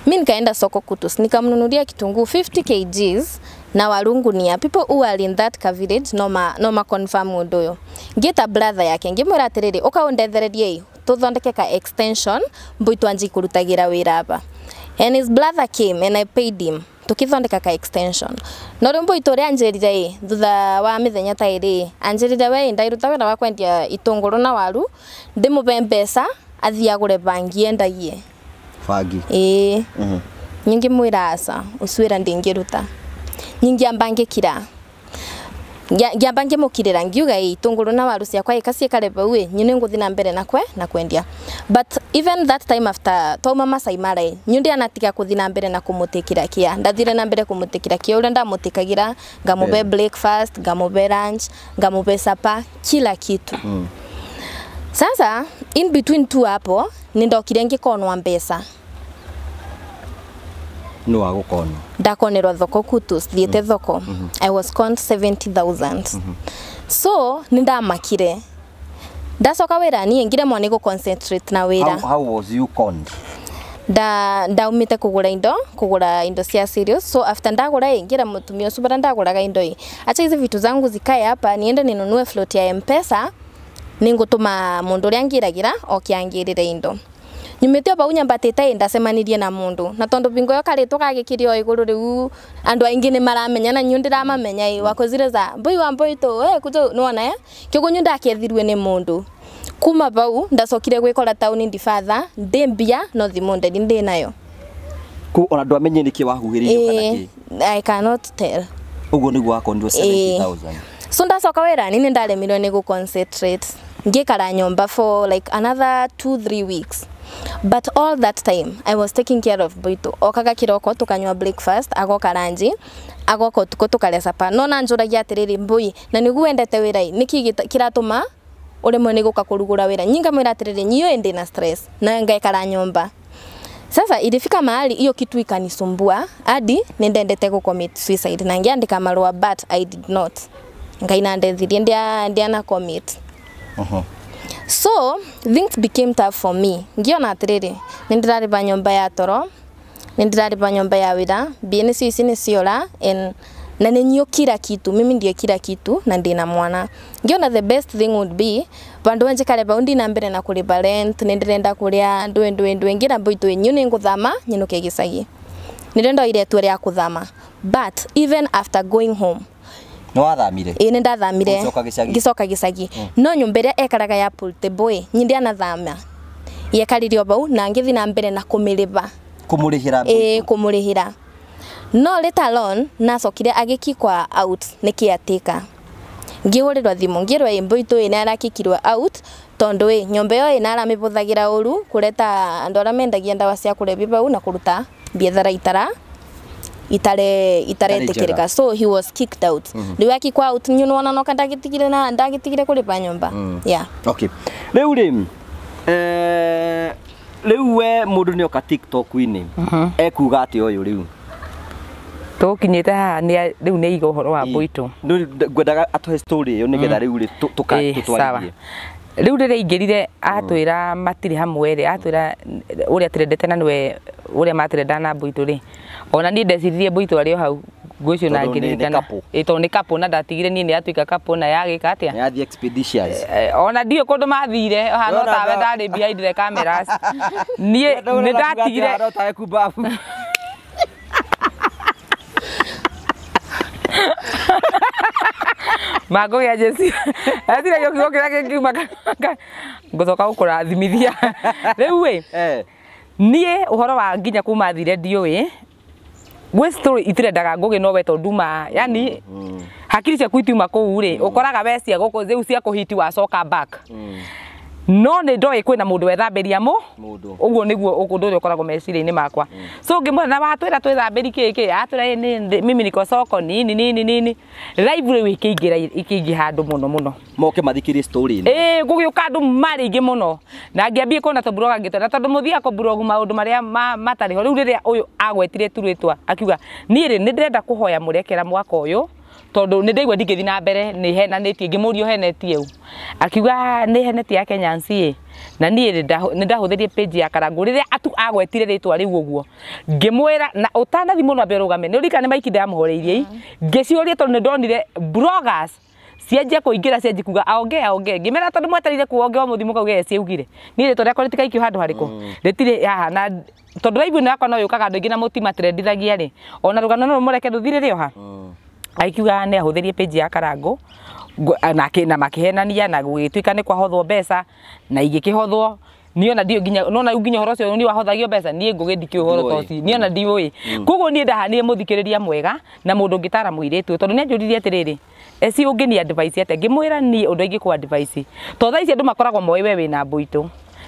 Mi nikaenda soko Kutus nikamnunulia kitunguu 50 kgs na waru ngunia. People who are in that village no ma confirm ũndũ ũyũ. Ngĩta brother yake ngĩmwĩra atĩrĩrĩ ũka ũndethererie tuthondeke ka extension Mbũitũ anji kurutagira wĩra aba. And his brother came and I paid him tukithondeka ka extension. No rĩu Mbũitũ ũrĩa anjĩrire ĩ thutha wa mĩthenya ta ĩrĩ anjĩrire we ndairuta wĩra wa kwendia itũngũrũ na waru ndĩmũbe mbeca athiĩ agũre bangi endagie. Bangi? Ĩĩ. Nyingĩ mwĩra aca ũcio wĩra ndingĩruta. Nyingĩamba ngĩkira. Ngiamba ngĩmũkirĩra ngiuga ĩ itũngũrũ na waru ciakwa ĩka ciĩkare bau ĩ niĩ nĩngũthiĩ na mbere na kwendia. But even that time after twauma Masai Mara ĩ niĩ ndianatiga kũthiĩ na mbere na kũmũtĩkĩra kĩa ndathire na mbere kũmũtĩkĩra kĩa ũrĩa ndamũtĩkagĩra ngamũbe breakfast ngamũbe lunch ngamũbe supper kila kitu. Sasa in between two hapo Nĩ ndokire ngĩkonwa mbeca. No agũkonwo. Ndakonerwa thoko kutus thiĩte thoko. I was conned 70,000. So nĩ ndamakire. Ndacoka wĩra niĩ ngiremwo nĩ gũ-concentrate na wĩra. How was you conned? Ndaumĩte kũgũra indo cia serious. So after ndagũra ĩ ngira mũtumia ũcio bara ndagũraga indo ĩ acha hizi vitu zangu zikae hapa niende ninunue float ya M-Pesa nĩngũtũma mũndũ ũrĩa ngĩragĩra oke angĩrĩre indo. Nyumĩte o bau nyambatĩte ĩ ndacemanirie na mũndũ na tondũ bingo ĩyo karĩtwa gagĩkĩrio o igũrũ rĩu andũ aingĩ nĩ maramenya na nyũ ndĩramamenya ĩ wako zile za mbui wa mbui tũ kujo nĩwona kĩũguo ndakethirwe nĩ mũndũ. Kuma bau ndacokire gwikora tauni ndibatha ndi mbia no thimu nderi ndi nayo. Ku ona ndwamenye niki wahuhiririo kana ki? I cannot tell. Uguo niguo wakonirwo 70,000. So ndacoka wira ni ndaremirwo ni gu-concentrate. Ngikara nyomba for like another 2-3 weeks. But all that time I was taking care of Boito. Okaga kiroko tukanywa breakfast, agoka ranji, agoka utuko tukarĩa supper. No na njũragia atiriri mbui na niguo wendete wira niki kiratuma uremwo ni guka kurugura wira. Nyinga mwira atiriri nyiyo ndi na stress na ngaikara nyomba. Sasa ilifika mahali hiyo kitu ikanisumbua hadi nendendete ku commit suicide na ngiandika marua but I did not. Ngai na ndethirie ndia na commit. So things became tough for me. Ngiona atiriri nindirariba nyomba ya toro, nindirariba nyomba ya wira, mbia nicio ici niciora and na ninyo kila kitu, mimi ndiye kila kitu na ndina mwana. Ngiona the best thing would be bandu wenje kare baundi na mbere na kuriba rent, nindirenda kuria ndwe ndwe ndwe ngira mboito nyu ninguthama nyinuke gicagi. Nirenda ile tu ya kuthama. But even after going home no wathamire? Ĩĩ nĩ ndathamire ngicoka gicagi. No nyũmba ĩrĩa ekaraga ya portable nyi ndianathama. Yekarire o bau na ngĩthiĩ na mbere na kũmĩrĩba. Kũmũrĩhĩra? Ĩĩ kũmũrĩhĩra. No later on nacokire agĩkikwa out nĩ caretaker. Ngĩhũrĩrwo thimũ ngĩrwo ĩ Mboitũ ĩ nĩarakikirwo out tondũ ĩ nyũmba ĩyo ĩ nĩaramĩhũthagĩra ũru kũreta andũ arĩa mendagia ndawa cia kũrebia bau na kũruta biathara itaretikirika. So he was kicked out. Riu akikwa out nyu nona noka ndagitigire na ndagitigire kuripa nyumba. Yeah. Okay. Riu ri riu we mundu ni oka TikTok ini ekuga ati uyu riu tukinyite haha ni riu ni iga uhoro wa Mboitũ. Ngwendaga atuhe story iyo nigetha riu ri tutwarithie. Riu rĩrĩa aingĩrire atwĩra matirĩ hamwe rĩ, atwĩra ũrĩa atĩrendete na nĩwe ũrĩa matirendana na Mboitũ rĩ, ona niĩ ndeciririe Mboitũ arĩ o hau ngũcio na ngĩririkana ĩ tondũ nĩ couple na ndatigire niĩ nĩ yatuĩka couple na yagĩka atĩa nĩ yathiĩ expeditious. Ona ndiũĩ kũndũ mathire hana tawe ndarĩ behind the cameras. Niĩ nĩ ndatigire hana tawe kumbabu. Mangũgĩa Jesi etire gĩkiugo kĩrĩa kĩngiuma ngũcoka gũkũrathimithia. Rĩu ĩ niĩ ũhoro wa nginya kuma thire ndiũĩ gwĩ story itirendaga ngũgĩ no we tondũ nduma yani hakiri ciaku itiuma kũu rĩ ũkoraga we cia gũkũ rĩu cia kũhiti wacoka back. No nĩ ndoĩ kwĩna mũndũ wethambĩria mũndũ ũguo nĩguo ũndũ ũrĩa ũkoragwo meciria-inĩ makwa. So ngĩmwĩra na watwĩra twĩthambĩri kĩ kĩ atwĩra nĩ mimi niko soko nini nini nini live rĩu ikĩingĩra ikĩingĩ handũ mũno mũno moke mathikĩrie story ĩno. Ĩĩ gũgĩũka andũ marĩ aingĩ mũno na ngĩambia kuona tũburoga ngĩtwara tondũ mũthiaga kũburogu maũndũ marĩa matarĩ ho. Rĩu rĩrĩa ũyũ agwetire tu rĩtwa akiuga niĩ rĩ nĩ ndĩrenda kũhoya mũrekera mwaka ũyũ tondu nĩ ndaigua ndingĩthiĩ na mbere nĩ henanĩtie ngĩmũria ũhenetie ũ akiuga nĩ henetie ya Kenyans ĩ na niĩ nĩ ndahũthĩrie page ya Karangũ rĩrĩa atu agwetire rĩtwa rĩu ũguo ngĩmwĩra na ũtanathi mũno ambe ũrũgame nĩ ũririkana nĩ maiki ndamũhoreirie ngĩciũria tondũ nĩ ndonire bloggers cianjia kũingĩra cianjia kuga aonge aonge ngĩmera tondũ mweterire kuonge o mũthimo kauge ciaugire niĩ rĩtwa rĩakwa rĩtikaikio handũ harĩkũ rĩtirĩ haha na tondũ live ĩno yakwa no yũkaga andũ aingĩ na mũtimatrendithagia rĩ ona rũgano no rũmũreke rũthire rĩ o ha akiuga nĩ ahũthĩrie page ya Karangũ na makĩhenania na gũgĩtuĩka nĩ kwahothwo mbeca na igĩkĩhothwo niĩ ona ndiũĩ nginya nona rĩu nginya ũhoro ũcio nĩ wahothagio mbeca niĩ ngũgĩ ndikĩũĩ ũhoro ta ũcio niĩ ona ndiũĩ. Koguo niĩ ndahanire mũthikĩrĩria mwega na mũndũ ũngĩtara mũirĩtu tondũ nĩ anjũririe atĩrĩrĩ eci ũngĩni advice atĩa ngĩmwĩra niĩ ũndũ ingĩkũ advice tondũ thaa ici andũ makoragwo moĩ we wĩna Mboitũ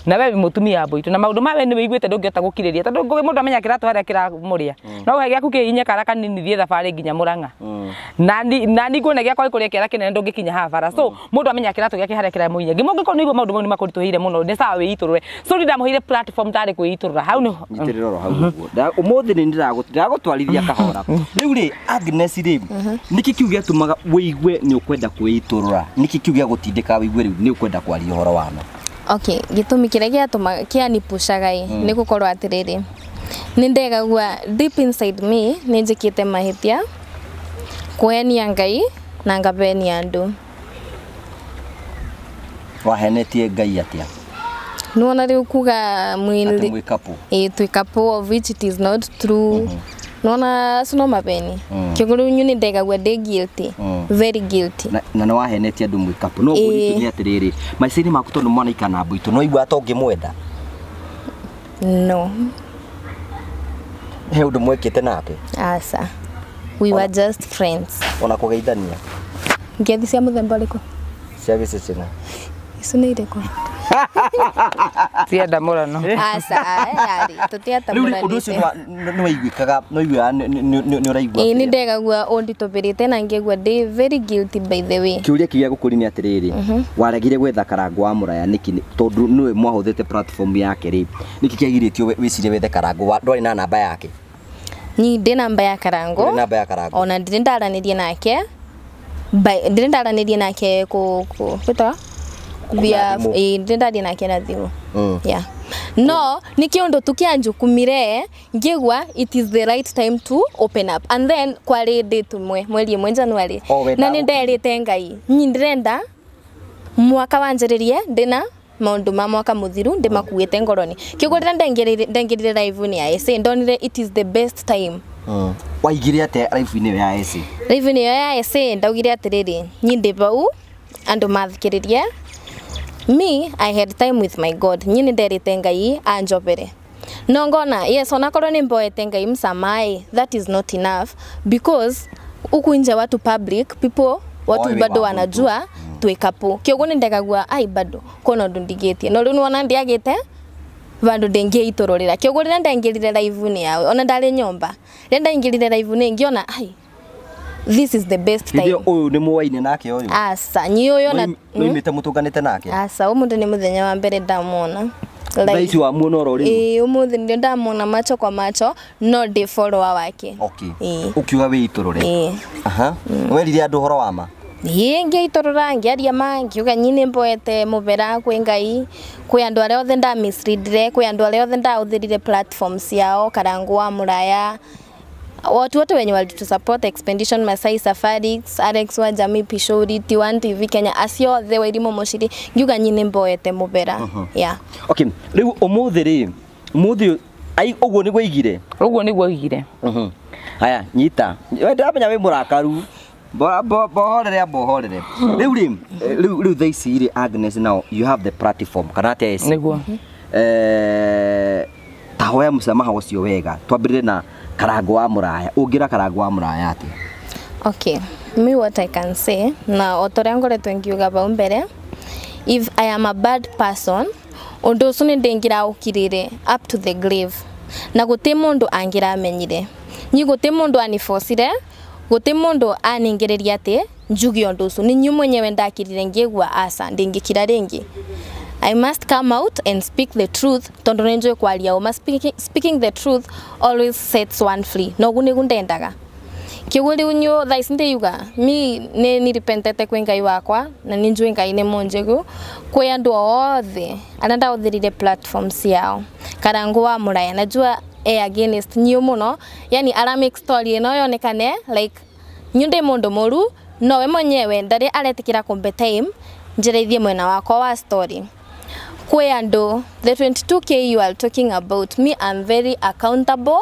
Na we mutumia Mbũitũ na maundu ma we ni wiguite ndungihota gukiriria tondu mundu amenya kiratu haria kiramuria no we giaku kihinya kara kanini thie thabari nginya Murang'a na ni nguona giakwa gikuria kiara kinene ndungikinya haha bara so mundu amenya kiratu giake haria kiramuhinya ngimungikorwo ni igua maundu mau ni makurituhire muno ni sawa wiiturure so ndamuheire platform tari kwiiturura hau ni nyitirira ro hau uguo umuthi ni ndiragutwarithia kahora riu ri Agnes ri niki kiu giatumaga wiigue ni ukwenda kwiiturura niki kiu giagutindika wiigue riu ni ukwenda kwaria uhoro wa ma? Okay, gitumi kiria giatuma kianipushaga i ni gukorwo atiriri ni ndegagua deep inside me ni njikite mahitia kuhenia Ngai na ngabenia andu. Wahenetie Ngai atia? Nuona riu kuga mwili mwikapu twikapu of which it is not true. Nuona acio mabeni kiguru nyu ni ndegagua ndi guilty, very guilty. Na no wahenetie andu mwikapu no ngũritu ni atiriri maica-inĩ maku tondu mwana ikana Mbũitũ no igua ta ũngĩmwenda? No. He undu mwekite nake? Aca, we were just friends. Ona kugeithania? Ngethi cia muthemba ũrĩkũ? Cia gĩcecena. Icio nĩ irĩkũ? Tienda murano. Aca, yarĩ tũtiatamũranĩte. Rĩu ũndũ ũcio nĩ waiguĩkaga, nĩ waiguaga nĩ ũraigua? Ĩĩ nĩ ndegagua ũnditũbĩrĩte na ngĩigua ndĩ very guilty by the way. Kĩũria kĩrĩa gũkũria nĩ atĩrĩrĩ, waregire gwetha Karangũ wa Mũraya nĩkĩ? Tondũ nĩwe mwahũthĩte platform yake rĩ, nĩkĩ kĩagirĩtio wĩcirie wethe Karangũ? Ndwarĩ na namba yake? Niĩ ndĩ namba ya Karangũ. Ndĩ namba ya Karangũ. Ona ndirĩ ndaranĩria nake. Ndirĩ ndaranĩria nake kwĩtaga? Via ndindaria nake na thimu. Yeah. No ni kiundu tu kianjukumire ngigwa it is the right time to open up and then kwari date mwe mweri mwe January na ni nderite Ngai nyi ndirenda mwaka wanjiririe ndina maundu ma mwaka muthiru ndimakuite ngoroni kigurira ndengirire live ni ya SA ndonire it is the best time. Waigire atia live ni ya SA? Live ni ya SA ndaugire atiriri nyi ndi bau andu mathikiririe. Me, I had time with my God. Nyini nderite Ngai anjobere. No ngona, yes, onakorwo ni mboete Ngai msamae. That is not enough because huku nje watu public people watu bado wanajua twikapu. Kiogo ni ndegagua ai bado kono ndu ndigitie. No riu nona ndiagite bandu ndingiitururira. Kiogo rira ndengirire live ni yawe. Ona ndari nyomba. Rira ndaingirire live ni ngiona ai this is the best time. Ndio uyu ni muwaine nake uyu? Aca, nyi uyu na noimite mutunganite nake? Aca, umuthi ni muthenya wa mbere ndamwona. Thaa ici wamuona oro riu? Ĩĩ, umuthi ndio ndamwona macho kwa macho, no ndi follower wake. Okay. Ukiuga wiiturure? Ĩĩ. Aha. Werire andu uhoro wa ma? Ĩĩ, ngĩitũrũra ngĩaria ma ngiuga nyi nĩ mboete mũbera kwĩ Ngai, kwĩ andũ arĩa othe nda misleadire, kwĩ andũ arĩa othe ndahũthĩrire platforms ciao, Karangũ wa Mũraya, watu wote wenye walitusupport Expedition Masai Safaris, Alex wa Jamii Pishori, T1 TV Kenya, acio othe Wairimu Muciri, ngiuga nyi nĩ mboete mũbera. Yeah. Okay, riu umuthi ri, umuthi ai uguo niguo igire? Uguo niguo igire. Haya, nyita. We ndamenya wi murakaru. Bohorere bohorere. Riu ri, riu thaa ici ri Agnes, now you have the platform kana atia eci? Niguo. Ta hoya msamaha ucio wega. Twambirire na Karangũ wa Mũraya. Ungira Karangũ wa Mũraya atia? Okay, me what I can say na otoria ngoretwo ngiuga bau mbere, if I am a bad person undu ucio ni ndingiraukirire up to the grave na guti mundu angiramenyire nyi guti mundu anifocire guti mundu aningiriria ati njuge undu ucio ni nyu mwenyewe ndakirire ngigua aca ndingikira ringi. I must come out and speak the truth tondu ninjui kwaria uma. Speaking the truth always sets one free. Nogu nigu ndendaga kiugo riu nyu thaa ici ndiyuga mi ni nirepentete kwi Ngai wakwa na ninjui Ngai ni munjegu kwi andu othe aria ndahuthirire platform ciao. Karangũ wa Mũraya najua e against nyu muno, yani ara make story ino yonekane like nyu ndi mundu muru no we mwenyewe ndari aretikira kumbe time njireithie mwena wakwa wa story. Kwe andu the 22k you are talking about, me I'm very accountable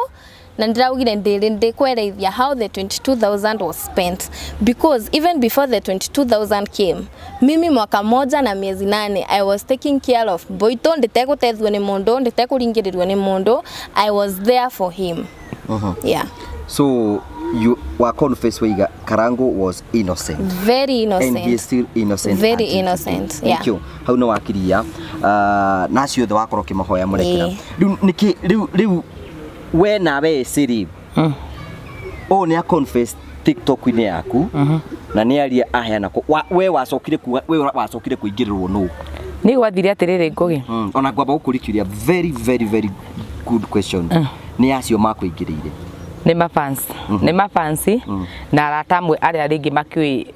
na ndiraugire ndiri ndikwereithia how the 22,000 was spent, because even before the 22,000 came, mimi mwaka moja na miezi 8 I was taking care of Boito, nditegutethwo ni mundu, nditekuringiririo ni mundu, I was there for him. Yeah. So You wa confess waiga Karango was innocent. Very innocent. And he is still innocent. Very innocent. Thank yeah. you. Hau no wakiria na ciothe wakorwo kimahoya murekera. Riu niki riu we nawe Siri. O ni a confess TikTok-inĩ yaku na nĩ aria aheana we wacokire kuga we wacokire kuingĩrĩrwo nũ? Nĩ gwathire atĩrĩrĩ Ngugi. Ona ngwamba gũkũria very very very good question. Nĩ acio makũingĩrĩire? Nĩ mafans. Nĩ mafans na arata amwe arĩa rĩngĩ makĩũĩ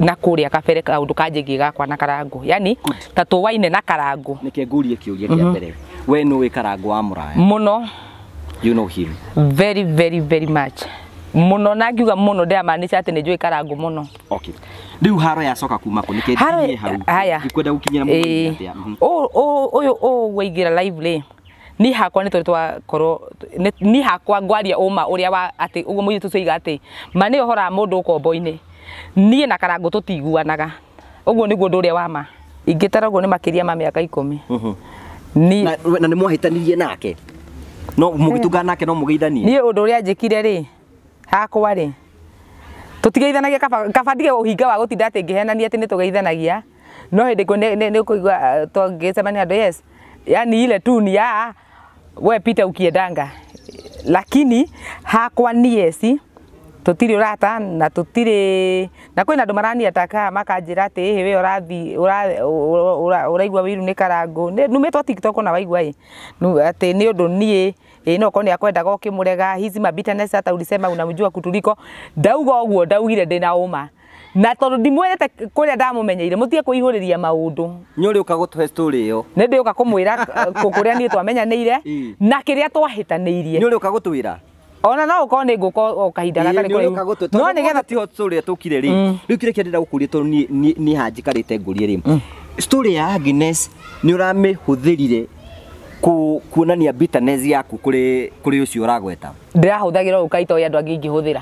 na kũrĩa kabere kaũndũ kanjĩgie gakwa na Karango. Yani ta tũwaine na Karango. Nĩke ngũrie kĩũria kĩa mbere. We nũĩ Karango wa Mũraya? Mũno. You know him? Very very very much. Muno na ngiuga muno ndiramaanisha ati ni njũĩ Karango muno. Okay. Riu haro yacoka kuma kũ nĩkĩ nginyie hau? Haya. Ndikwenda gũkinyĩra mũno atĩa. Ũyũ ũgũingĩra live rĩ. Ni hakwa nĩ tũrĩ twakorwo ni hakwa ngwaria ũma ũrĩa wa atĩ ũguo mũirĩtu ũcio oiga atĩ ma nĩ ũhoraga mũndũ ũkombo-inĩ. Niĩ na Karango tũtiguanaga. Ũguo nĩguo ũndũ ũrĩa wa ma. Ingĩtara ũguo nĩ makĩria ma mĩaka 10. Ni na nĩ mwahĩtanirie nake? No mũgĩtungana nake no mũgeithanie? Niĩ ũndũ ũrĩa njĩkire rĩ hakwa rĩ tutigeithanagia kaba ndige ũhinga wa gũtinda atĩ ngĩhenania atĩ nĩ tũgeithanagia no hĩndĩ kũ nĩ kũigua tũngĩcemania andũ yes yani ile tu ni ya we pita ukiendanga lakini hakwa niĩ si tũtirĩ ũrata na tũtirĩ na kwĩna andũ maraniataka makanjĩra atĩ ĩhĩ we ũrathi ũraigua wĩiru nĩ Karango numĩtwo TikTok na waigua ĩ atĩ nĩ ũndũ niĩ ĩ no korwo nĩ akwendaga ũkĩmũrega hizi ma bitterness hata ulisema unamjua kutuliko ndauga ũguo ndaugire ndĩna ũma na tondũ ndimwĩrĩte kũrĩa ndamũmenyeire mũtige kũihũrĩria maũndũ. Nĩ ũrĩ ũka gũtũhe story ĩyo? Nĩ ndĩũka kũmwĩra kũrĩa niĩ twamenyanĩire na kĩrĩa twahĩtanĩirie. Nĩ ũrĩ ũka gũtwĩra? Ona no ukorwo nĩ ngũka o kahinda gatarĩ kũraihu. No nĩgetha ti hot story tũkire rĩ. Rĩu kĩrĩa kĩndĩra gũkũria tondũ niĩ hanjikarĩte ngũrie rĩ. Story ya Agnes nĩ ũramĩhũthĩrire kuonania bitterness yaku kũrĩ ũcio ũragweta? Ndĩrahũthagĩra ũũ kaita ũrĩa andũ angĩ ingĩhũthĩra.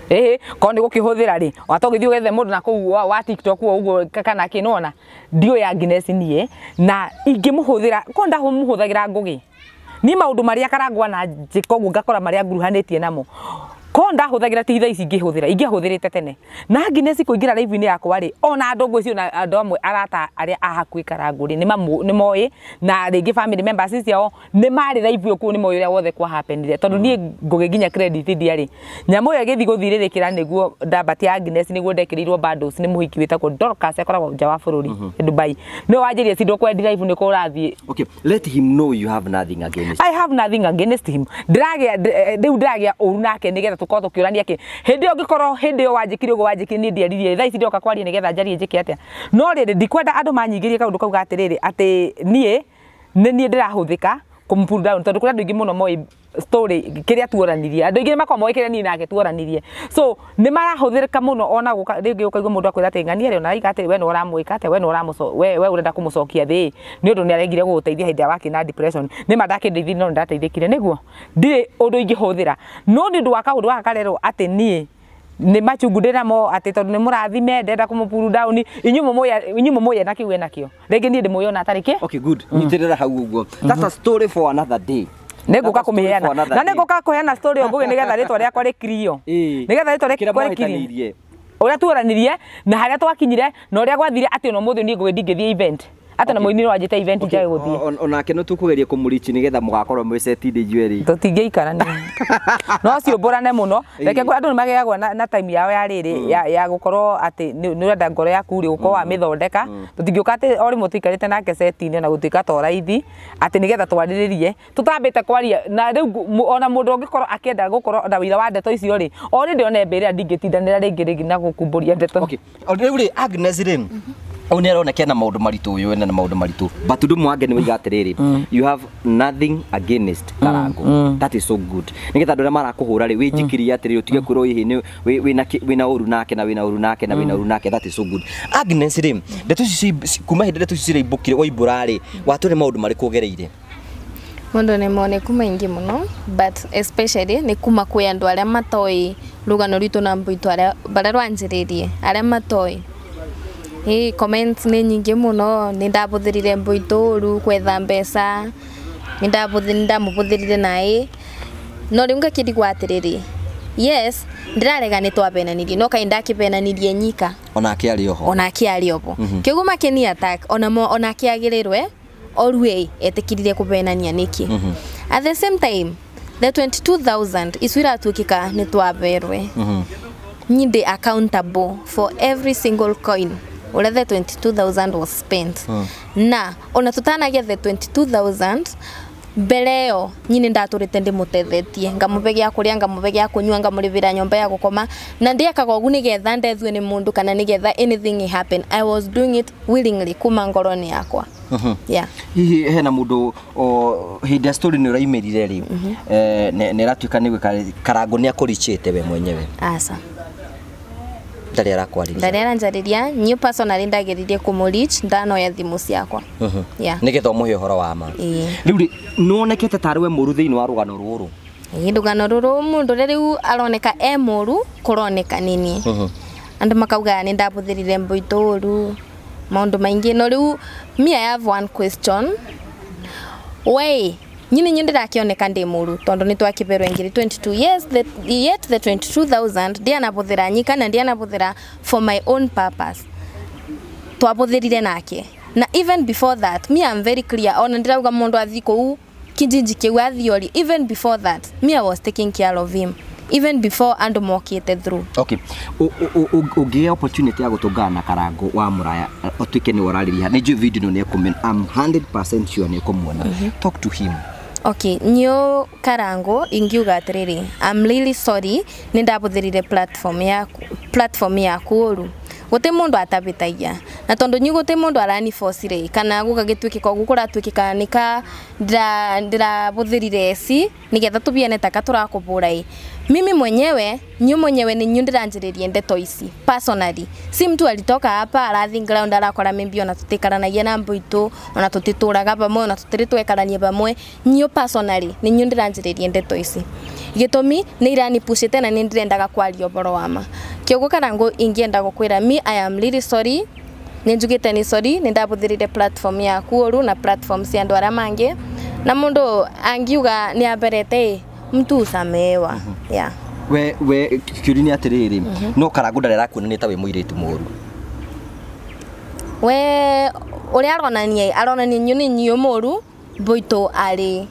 Ĩhĩ, korwo nĩ gũkĩhũthĩra rĩ, ona to gĩthiĩ ũgethe mũndũ na kũu wa TikTok ũguo kana kĩ nĩwona ndiũĩ Agnes niĩ na ingĩmũhũthĩra korwo ndamũhũthagĩra Ngũgĩ. Ni maũndũ marĩa Karangwa na njĩka ũguo ngakora marĩa nguruhanĩtie namo. Korwo ndahũthagĩra ti thaa ici ingĩhũthĩra, ingĩahũthĩrĩte tene. Na Agnes kũingĩra live-inĩ yakwa rĩ, ona andũ ngwĩciria ona andũ amwe arata arĩa a hakuhĩ Karango rĩ, nĩ moĩ na rĩngĩ family members ciao nĩ marĩ live ĩyo kũu nĩ moĩ ũrĩa wothe kwa happenire. Tondũ niĩ Ngũgĩ nginya credit ndiarĩ. Nyamũ ĩyo ĩgĩthiĩ gũthirĩrĩkĩra nĩguo ndambatia Agnes nĩguo ndekĩrĩirwo bundles nĩ mũhiki wĩtagwo Dorcas akoragwo nja wa bũrũri Dubai. Nĩwe wanjĩrire si ndũkwendi live nĩkũ ũrathiĩ. Okay, let him know you have nothing against. I have nothing against him. Ndĩragĩa rĩu ndĩragĩa ũru nake nĩgetha tũkorwo tũkĩũrania kĩ. Hĩndĩ ĩyo ngĩkorwo hĩndĩ ĩyo wanjĩkire ũguo wanjĩkire niĩ ndiaririe thaa ici ndĩroka kwaria nĩgetha njarie njĩke atĩa. No rĩrĩ ndikwenda andũ manyingĩrie kaũndũ kau gatĩrĩrĩ atĩ niĩ nĩ niĩ ndĩrahũthĩka kũmũ pull down tondũ kũrĩ andũ aingĩ mũno moĩ story kĩrĩa tuoranirie. Andũ aingĩ nĩ makoragwo moĩ kĩrĩa niĩ nake tuoranirie. So nĩ marahũthĩrĩka mũno ona gũka rĩngĩ ũkaigua mũndũ akwĩra atĩ ng'ania rĩ ona araiga atĩ we nĩ ũramwĩka atĩa we nĩ ũramũco we ũrenda kũmũcokia thĩ nĩ ũndũ nĩ aregire gũgũteithia hĩndĩ ĩrĩa wakĩ na depression. Nĩ ma ndakĩndeithirie no nĩndateithĩkire nĩguo ndirĩ ũndũ ingĩhũthĩra no nĩ ũndũ wa kaũndũ gaka karerwo atĩ niĩ nĩ machungu ndĩnamo atĩ tondũ nĩ mũrathime ndenda kũmũ pull down inyuĩ mũmũye na kĩu enakĩo rĩngĩ niĩ ndĩmũĩ ona atarĩ kĩ. Okay, good. Nyitĩrĩra hau ũguo. That's a story for another day. Nĩngũka kũmĩheana na nĩngũka kũheana story ĩyo Ngũgĩ nĩgetha rĩtwa rĩakwa rĩkirio nĩgetha rĩtwa rĩakwa rĩkirio ũrĩa tuoranirie na harĩa twakinyire na ũrĩa gwathire atĩ ona ũmũthĩ niĩ Ngũgĩ ndingĩthiĩ event atĩ na mũini wanjĩte event njage gũthiĩ. Onake nĩ tũkũgeria kũmũrichi nĩgetha mũgakorwo mwĩ set-inĩ inyuĩ erĩ. Tũtingĩikarania no ciũmbũrane mũno reke andũ nĩ magĩagwo na time yao ya rĩrĩ ya gũkorwo atĩ nĩ ũrenda ngoro yaku rĩ gũkorwo wamĩthondeka tũtingĩũka atĩ o rĩmwe tũikarĩte nake set-inĩ ona gũtuĩka to raithi atĩ nĩgetha twarĩrĩrie tũtambĩte kwaria na rĩu ona mũndũ ũngĩkorwo akĩenda gũkorwo na wĩira wa ndeto icio rĩ o rĩndĩ one mbĩrĩra ndingĩtindanĩra rĩngĩ rĩngĩ na gũkumbũria ndeto. Okay, rĩu rĩ Agnes rĩ ũyũ nĩ aroneka ena maũndũ maritũ ũyũ ena maũndũ maritũ but ũndũ mwange nĩ waiga atĩrĩrĩ you have nothing against Karango. That is so good nĩgetha andũ arĩa marakũhũra rĩ wĩnjĩkĩrie atĩrĩrĩ ũtige kwĩrwo ĩhĩ nĩ wĩna ũru nake na wĩna ũru nake na wĩna ũru nake. That is so good. Agnes rĩ ndeto ici kuma hĩndĩ ndeto ici ciraimbũkire waimbũra rĩ watwĩre maũndũ marĩkũ ũgereire? Maũndũ nĩ moneku maingĩ mũno but especially nĩ kuma kwĩ andũ arĩa matoĩ rũgano rwitũ na mbũitũ arĩa barĩa rwanjĩrĩirie arĩa matoĩ. Comments nĩ nyingĩ mũno nĩ ndabũthĩrire mbũitũ ũru gwetha mbeca nĩ ndamũbũthĩrire naĩ no rĩu ngakĩrigwo atĩrĩrĩ Yes, ndirarega ni twabenanirie no kai ndakibenanirie nyika onake ari oho onake ari obo. Kĩguo makĩni attack onamo onake agĩrĩrwe orue etikirire kubenania niki. At the same time the 22,000 iswira tuikika ni twaberwe. Nyinde accountable for every single coin ura the 22,000 was spent. Na ona tutanagia the 22,000 mbere yo nyine ndaturite ndimutethetie ngamube gya kuria ngamube gya kunyua ngamurivira nyomba ya gukoma na ndiakaga ugu nigetha ndethue ni mundu kana nigetha anything happen. I was doing it willingly kuma ngoroni yakwa. Yeah. Hihi hena mundu o hindi story ni uraimirire ri ne ratuika ni gwika Karango ni akurichite we mwenyewe? Asa ndari arakwariria ndari aranjariria nyu personally ndageririe kumurich ndanoya thimu ciakwa. Yeah. Nigetha umuhe uhoro wa ma. Riu ri nuonekete tari we muru thiini wa rugano ruru? Ii rugano ruru mundu riu aroneka e muru kuroneka nini. Andu makauga ni ndabuthirire mbuito uru maundu maingi no riu me I have one question. We nyini nyinde ndakioneka ndi muru tondu ni twakiberwe ngiri 22 years the yet the 22,000 ndianabuthira nyika na ndianabuthira for my own purpose. Twabuthirire nake na even before that me I'm very clear ona ndirauga mundu athi kuu kijiji kiu athiori even before that me I was taking care of him even before andu mokite through. Okay, ugie opportunity ya gutungana na Karango wa Muraya utuike ni urariria ni njui video ni comment I'm 100% sure ni kumuona. Talk to him. Okay, nyo Karango ingiuga atiriri I'm really sorry ni ndabuthirire platform yaku uru gute mundu atabitagia na tondu nyu gute mundu arani force kana gugagituikika ugu kuratuikika nika ndirabuthirire eci nigetha tubiane taka turakubura i mimi mwenyewe nyu mwenyewe ni nyu ndiranjiririe ndeto ici personally si mtu alitoka hapa arathi ground arakora maybe ona tutikaranagia na mbuitu ona tutituraga pamwe ona tutiri twekaranie pamwe nyu personally ni nyu ndiranjiririe ndeto ici gitumi ni irani pushite na ni ndirendaga kwaria uboro wa ma kiogo Karango ingienda gukwira me I am really sorry ni njugite ni sorry ni ndabuthirire platform yaku uru na platform cia andu aria mangi na mundu angiuga ni amberete mtu usamewa. Yeah. We kiuri ni atiriri no Karango ndari arakuonania ta we muiritu muru we uria aronania nyu ni nyu muru mbuito ari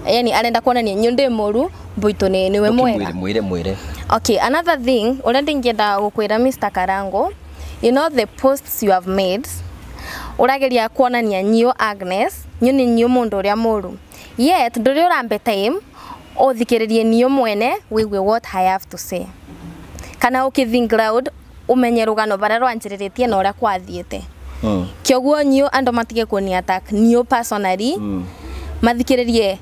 yani arenda kuonania nyu ndi muru mbuito ni niwe mwega mwire. Okay, another thing uria ndingienda gukwira Mr. Karango, you know the posts you have made urageria kuonania nyu Agnes nyu ni nyu mundu uria muru yet nduri urambe time uthikiririe niyo mwene wigue what I have to say kana uki think loud umenye rugano baria rwanjiriritie na uria kwathiete. Kioguo nyu andu matige kuni attack niyo personally mathikiririe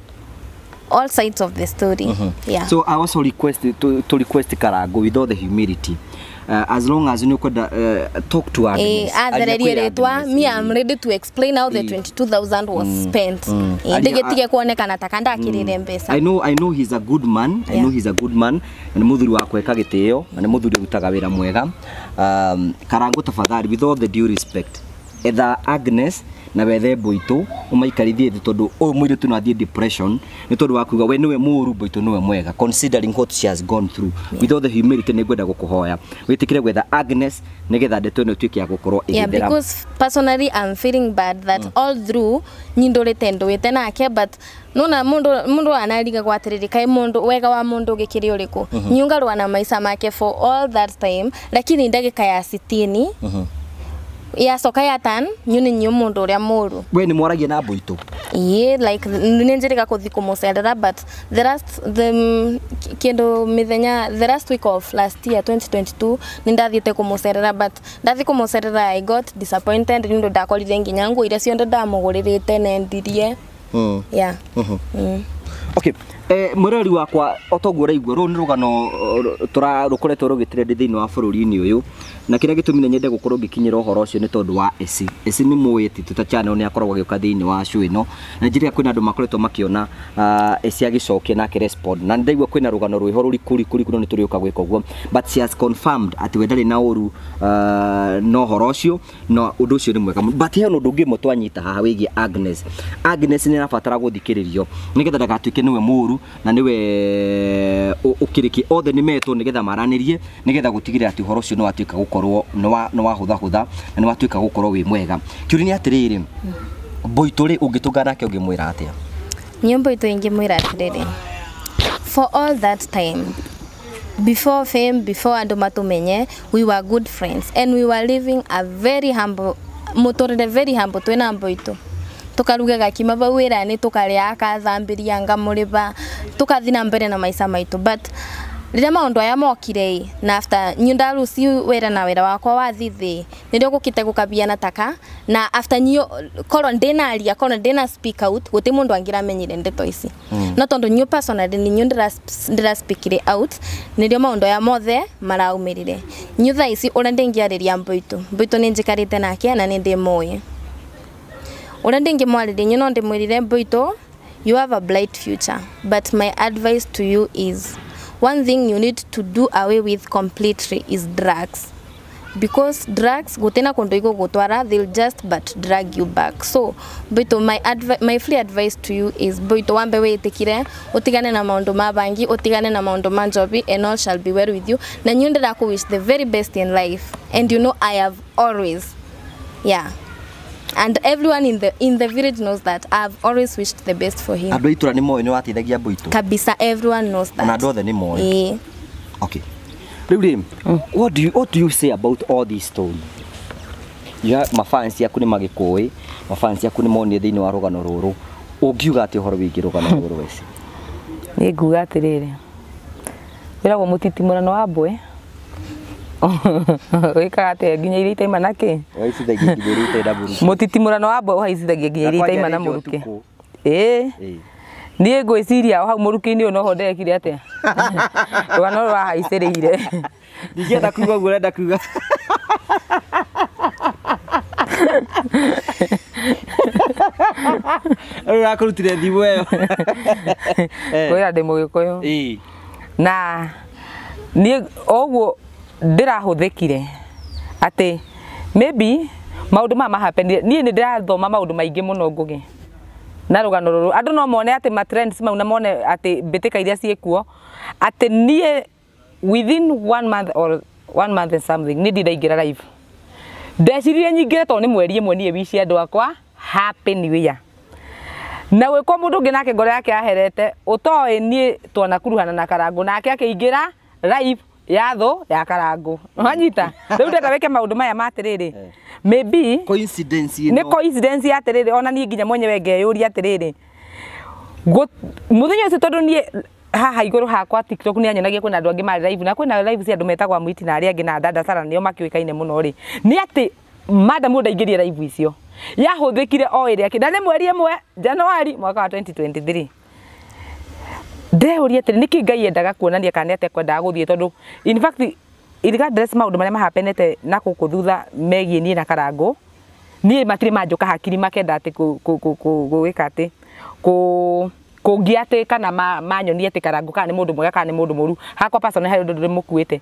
all sides of the story. Yeah. So I also request to request Karango with all the humility as long as you could talk to Agnes. Me I'm ready to explain how the 22,000 was spent. Ndigetige kuonekana ta kanda akirire mbeca. I know he's a good man. I know he's a good man. Na muthuri wakwa eka gitio, na ni muthuri urutaga wira mwega. Karango tafadhali with all the due respect. Etha Agnes na wethe mbuitu umaikarithie thi tondu uyu muiritu no athie depression ni tondu wa kuuga we niwe muru mbuitu niwe mwega considering what she has gone through. With all the humility ni ngwenda gukuhoya witikire gwetha Agnes nigetha ndeto ino ituike ya gukorwo igithera. Yeah, because personally I'm feeling bad that all through nyindurite nduite nake but nona mundu anariga gwatiriri kai mundu wega wa mundu gikiri uriku nyungarwa na maisha make for all that time lakini ndagika ya 60 ya soka ya tan nyuni nyu mundu uria muru we ni mwaragia na mbuitu ye like ni njiriga kuthi kumucerera but the last the kindu mithenya the last week of last year 2022 ni ndathiete kumucerera but ndathi kumucerera I got disappointed ni ndu ndakorire nginya nguo iria cionde ndamuguririte nendirie. Yeah. Okay, murori wakwa otoguo uraigua ruru ni rugano rukoretwo rugitrendi thiini wa bururi-ini uyu na kiria gitumire nyende gukorwo ngikinyira uhoro ucio ni tondu wa Eci. Eci ni muĩ ati Twitter channel ni akoragwo agiuka thiini wa show ino na njira kwina andu makoretwo makiona Eci agicokia na akirespond na ndaigua kwina rugano rwiho ruriku riku no ni turiuka gwika uguo but she has confirmed ati we ndari na uru no horo ucio no undu ucio ni mwega but he no undu ungi mwe twanyita haha wigie Agnes. Agnes ni arabatara guthikiririo nigetha ndagatuike niwe muru cukuru na niwe ukiriki othe ni metwo nigetha maranirie nigetha gutigirira ati uhoro ucio ni watuika gukorwo ni wahutha na ni watuika gukorwo wi mwega. Kiuri ni atiriri, Mboitũ ri ungitungana nake ungimwira atia? Niĩ Mboitũ ingĩmwĩra atĩrĩrĩ, for all that time before fame, before andũ matũmenye, we were good friends and we were living a very humble mũtũrĩre, very humble. Twĩna Mboitũ tukaruga gakima bau wĩra-inĩ, tukarĩa, akathambĩria, ngamũrĩba, tukathi na mbere na maica maitũ. But rĩrĩa maũndũ aya mokire ĩ, na after nyu ndaruci wĩra na wĩra wakwa wathi thĩ, nĩrĩo gũkĩte gũkabiana taka. Na after nyu korwo ndĩnaria, korwo ndĩna speak out, gũtĩ mũndũ angĩramenyire ndeto ici. No tondũ nyu personally nĩ nyu ndĩra speakire out, nĩrĩo maũndũ aya mothe maraumĩrire. Nyu thaa ici ũrĩa ndĩngĩarĩria Mboitũ, Mboitũ nĩ njikarĩte nake na nĩ ndĩmũĩ. Ũrĩa ndĩngĩmwarĩria nyu no ndĩmwĩrire, Mboitũ, you have a bright future, but my advice to you is one thing you need to do away with completely is drugs, because drugs gutena kundu igugutwara, they'll just but drag you back. So Mboitũ, my free advice to you is, Mboitũ, wambe witikire utigane na maundu ma bangi, utigane na maundu ma njobi, and all shall be well with you. Na nyu ndiraku wish the very best in life, and you know I have always, yeah, and everyone in the village knows that I've always wished the best for him. Andũ a itũra nĩ moĩ nĩ wateithagia Mboitũ kabisa, everyone knows that. Ona andũ othe nĩ moĩ. Ĩĩ. Okay. Rĩu rĩ, what do you say about all this story? Ya mafans yaku nĩ magĩkũĩ, mafans yaku nĩ monire thĩinĩ wa rũgano rũrũ. Ũngiuga atĩ ũhoro wĩgiĩ rũgano rũrũ weci? Niĩ nguga atĩrĩrĩ, wĩragwo mũtitimũrano wa mbwe wĩkaga atĩa nginya iria itaima na kĩ? Ũhaicithagia nginya iria itarĩ na mũrukĩ. Mũtitimũrano wa mbwe ũhaicithagia nginya iria itaima na mũrukĩ. Ĩĩ. Niĩ ngwĩciria o hau mũrukĩ-inĩ ũyũ noho ndekire atĩa? Rũgano rũrũ rwahaicĩrĩire. Ndingĩenda kuuga ũguo ũrenda kuuga. Rĩu ũrakũrutire thimũ ĩyo. Kwĩra ndĩ mũgĩkũyũ. Ĩĩ. Na niĩ ũguo ndĩrahũthĩkire atĩ maybe maũndũ maya mahapenire, niĩ nĩ ndĩrathoma maũndũ maingĩ mũno Ngũgĩ na rũgano rũrũ. Andũ no mone atĩ ma trends mau na mone atĩ mbĩtĩka iria ciĩkuo, atĩ niĩ within 1 month or 1 month and something niĩ ndindaingĩra live. Ndeciririe nyingĩre tondũ nĩ mweri ĩmwe niĩ wici andũ akwa happy new year. Na gwĩkwo mũndũ ũngĩ nake ngoro yake yaherete ũtoĩ niĩ twanakuruhana na Karangũ, nake akĩingĩra live ya thũ ya Karangũ. Wanyita? Rĩu ndenda wĩke maũndũ maya ma atĩrĩrĩ, maybe coincidence nĩ coincidence ya atĩrĩrĩ, ona niĩ nginya mwenyewe ngeyũria atĩrĩrĩ, mũthenya ũcio tondũ niĩ haha igũrũ hakwa TikTok nĩ anyonagia kwĩna andũ angĩ marĩ live, na kwĩna live cia andũ metagwo Amwiti na arĩa angĩ na Dada Sara nĩo makĩũĩkaine mũno rĩ, nĩ atĩ madam ũyũ ndaingĩrie live icio yahũthĩkire o ĩrĩa na nĩ mweri ĩmwe Januari mwaka wa 2023. Ndeyũria atĩrĩ, nĩkĩ Ngai endaga kuonania kana nĩ atĩa kwendaga gũthiĩ, tondũ in fact regardless maũndũ marĩa mahapenete na gũkũ thutha megiĩ niĩ na Karangũ, niĩ matirĩ manjũka hakiri makenda atĩ gwĩka atĩ kũngia atĩ kana manyonie atĩ Karangũ kana nĩ mũndũ mwega kana nĩ mũndũ mũru. Hakwa personally harĩ ũndũ ndĩmũkuĩte.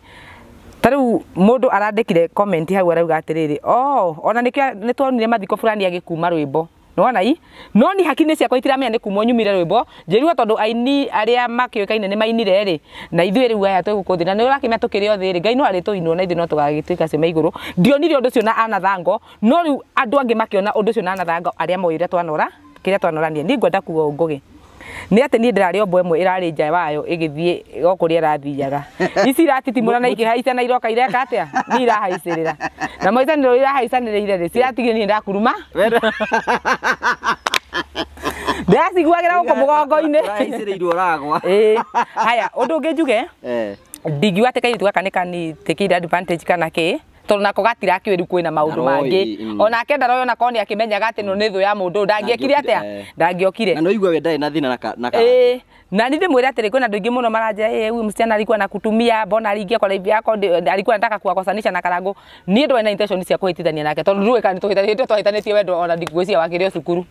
Ta rĩu mũndũ arandĩkire comment hau arauga atĩrĩrĩ, oh, ona nĩkĩo nĩtuonire mathiko fulani agĩkuma rwĩmbo. Nĩwona i? No ni hakiri ciakwa itiramenya nĩ kuma nyumire rwĩmbo, njĩrwo tondũ aini arĩa makĩũĩkaine nĩ mainire rĩ, na ithuĩ rĩu aya twĩ gũkũ thĩ, na nĩ ũrakĩmenya tũkĩrĩ othe rĩ, Ngai no arĩtũinwo na ithuĩ no tũgagĩtuĩka ciũmbe igũrũ. Ndionire ũndũ ũcio na Anathango, no rĩu andũ angĩ makĩona ũndũ ũcio na Anathango arĩa moĩ ũrĩa twanora, kĩrĩa twanorania. Niĩ ngwenda kuga ũũ Ngũgĩ, nĩ atĩ niĩ ndĩrarĩ o mbwe ĩmwe ĩrarĩ nja wayo ĩgĩthiĩ o kũrĩa ĩrathiaga. Ici iratitimũra na ikĩhaica na iroka ireka atĩa? Niĩ irahaicĩrĩra. Na maicanĩro irahaicanĩrĩire rĩ, ciratigire niĩ ndakuruma. Ndĩraciguagĩra gũkũ mũgongo-inĩ. Ũrahaicĩrĩirwo ũragwa. Ĩĩ. Haya, ũndũ ũngĩ njuge, ndingiuga atĩ kairĩtu gaka nĩ kanitĩkĩire advantage kana kĩ, tondũ nako gatirakĩũĩ rĩu kwĩna maũndũ mangĩ. Onake ndaroĩ ona korwo nĩakĩmenyaga atĩ ĩno nĩ thũ ya mũndũ, ndangĩekire atĩa? Ndangĩokire. Na no igue we ndarĩ na thĩna na Ĩĩ. Na niĩ ndĩmwĩre atĩrĩ, kwĩna andũ aingĩ mũno maranjĩra, ĩĩ huyu msichana alikuwa anakutumia, mbona aliingia kwa live yako, alikuwa anataka kuwakosanisha na Karangũ. Niĩ ndwarĩ na intention cia kũhĩtithania nake, tondũ ndũĩ kana nĩtũhĩtanĩtie, twahĩtanĩtie wendo ona ndingwĩciria wakĩrĩ o cukuru.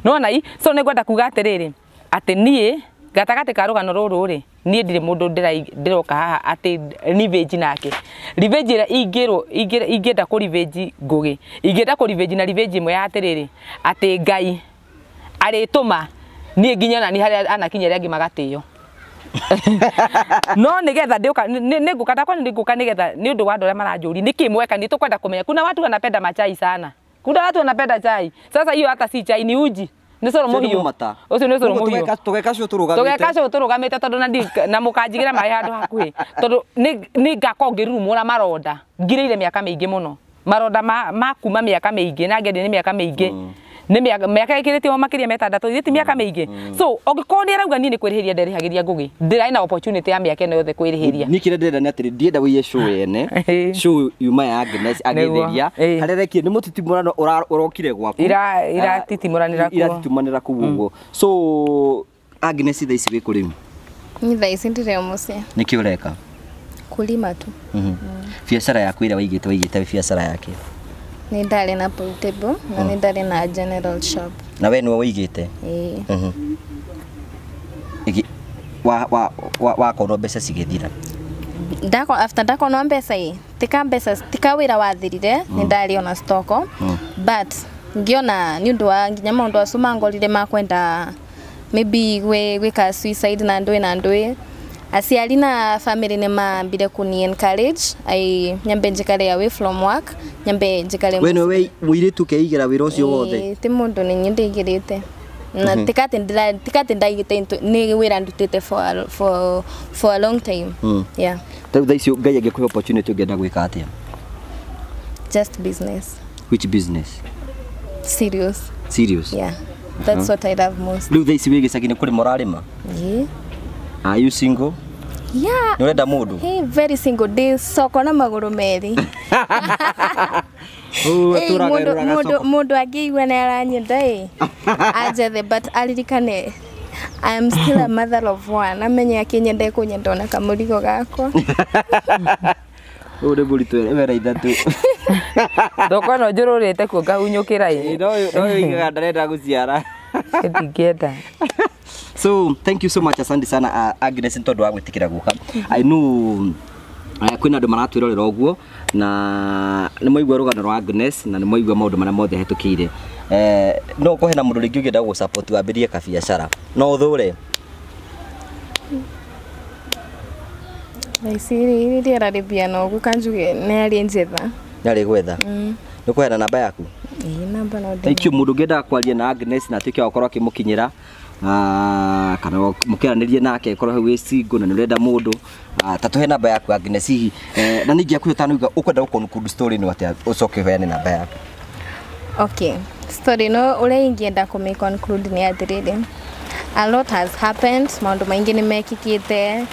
Nĩwona i? So nĩngwenda kuga atĩrĩrĩ, atĩ niĩ gatagatĩ ka rũgano rũrũ rĩ, niĩ ndirĩ mũndũ ndĩroka haha atĩ revenge nake. Revenge ĩrĩa ingĩrwo, ingĩenda kũ revenge Ngũgĩ, ingĩenda kũ revenge na revenge ĩmwe ya atĩrĩrĩ, atĩ Ngai arĩtũma Niĩ nginya nani harĩa anakinya arĩa angĩ magatĩo. No nigetha ndiuka nĩngũka ndakwa nĩngũka nigetha nĩ ũndũ wa andũ arĩa maranjũria nĩkĩ mweka nĩ tũkwenda kũmenya. Kuna watu wanapenda machai sana. Kuna watu wanapenda chai. Sasa hiyo hata si chai ni uji. Nĩ cũrũ mũhiũ. Ũcio nĩ cũrũ mũhiũ. Tũgeka cũrũ tũrũgamĩte. Tũgeka cũrũ tũrũgamĩte tondũ na mũkanjigĩra maĩ handũ hakuhĩ. Tondũ nĩ ngakorwo ngĩrurumũra maronda. Ngirĩire mĩaka mĩingĩ mũno. Maronda ma kuma mĩaka mĩingĩ na ngĩendia nĩ mĩaka mĩingĩ. Nĩ mĩaka ĩkĩrĩte o makĩria metandatũ ithĩ ti mĩaka mĩingĩ. So ũngĩkorwo nĩ arauga niĩ nĩ kwĩrĩhĩria nderĩhagĩria Ngũgĩ, ndĩrarĩ na opportunity ya mĩaka ĩno yothe kwĩrĩhĩria. Niĩ kĩrĩa ndĩrenda nĩ atĩrĩ, ndienda wĩiye show yene, show yuma ya Agnes agĩthĩria harĩa rekire nĩ mũtitimũrano ũrokire gwaku. Iratitimũranĩra kuo. Iratitimũranĩra kũu ũguo. So Agnes thaa ici wĩ kũ rĩu? Niĩ thaa ici ndirĩ o mũciĩ. Nĩkĩ ũreka? Kũrĩma tu. Biacara yaku ĩrĩa waigĩte biacara yake? Nĩ ndarĩ na pool table na nĩ ndarĩ na general shop. Na we nĩwe waigĩte? Ĩĩ. Wakorwo mbeca cigĩthira? After ndakonwo mbeca ĩ, tika mbeca tika wĩra wathirire nĩ ndarĩ ona stoko, but ngĩona nĩ ũndũ wa nginya maũndũ acio mangorire makwenda maybe gwĩka suicide na ndũĩ na ndũĩ. Aciari na family nĩ mambire kuni encourage ai nyambe njikare away from work, nyambe njikare. We nĩwe mũirĩtu ũkeigĩra wĩra ũcio wothe? Ti mũndũ nĩ niĩ ndĩigĩrĩte. Na tikati ndaigĩte nĩ wĩra ndutĩte for a long time. Yeah. Rĩu thaa ici Ngai angĩkũhe opportunity ũngĩenda gwĩka atĩa? Just business. Which business? Serious. Serious? Yeah. That's what I love most. Rĩu thaa ici wĩ gĩcagi nĩ kũrĩma ũrarĩma? Yeah. Are you single? Yeah. Nĩ ũrenda mũndũ? Hey, very single. Ndĩ soko na magũrũ merĩ. Mũndũ angĩigua nĩ aranyenda ĩ, anjethe, but aririkane I am still a mother of one. Amenye akĩnyenda ekũnyenda ona kamũrigo gakwa. Ũyũ nĩ mũritũ wera ithatũ. Thoko ĩno njũrũrĩte kuo ngahunyũkĩra ĩ. No ũigaga ndarenda gũciara. Ndingĩenda. So thank you so much, asante sana Agnes nĩ tondũ wa gwĩtĩkĩra gũka. I know kwĩna andũ maratwĩrorera ũguo na nĩ mwaigua rũgano rwa Agnes na nĩ mwaigua maũndũ marĩa mothe hetũkĩire. No ũkorwo hena mũndũ rĩngĩ ũngĩenda gũgũ-support wambĩrĩrie kabiacara, no ũthũre? Thaa ici rĩera rĩbiana ũguo kanjuge nĩ arĩ njetha. Nĩ arĩ gwetha? Nĩ ũkũheana namba yaku? Ĩĩ, namba no ndĩ. Thank you. Mũndũ ũngĩenda kwaria na Agnes na atuĩke wa gũkorwo akĩmũkinyĩra kana mũkĩaranĩrie nake korwo wĩ single na nĩ ũrenda mũndũ, ta tũhe namba yaku Agnes hihi, na ningĩ akuhe ũtanauga ũkwenda gũ conclude story ĩno atĩa, ũcoke ũheane namba yaku. Okay, story no ũrĩa ingĩenda kũmĩ conclude nĩ atĩrĩrĩ, a lot has happened, maũndũ maingĩ nĩ mekĩkĩte.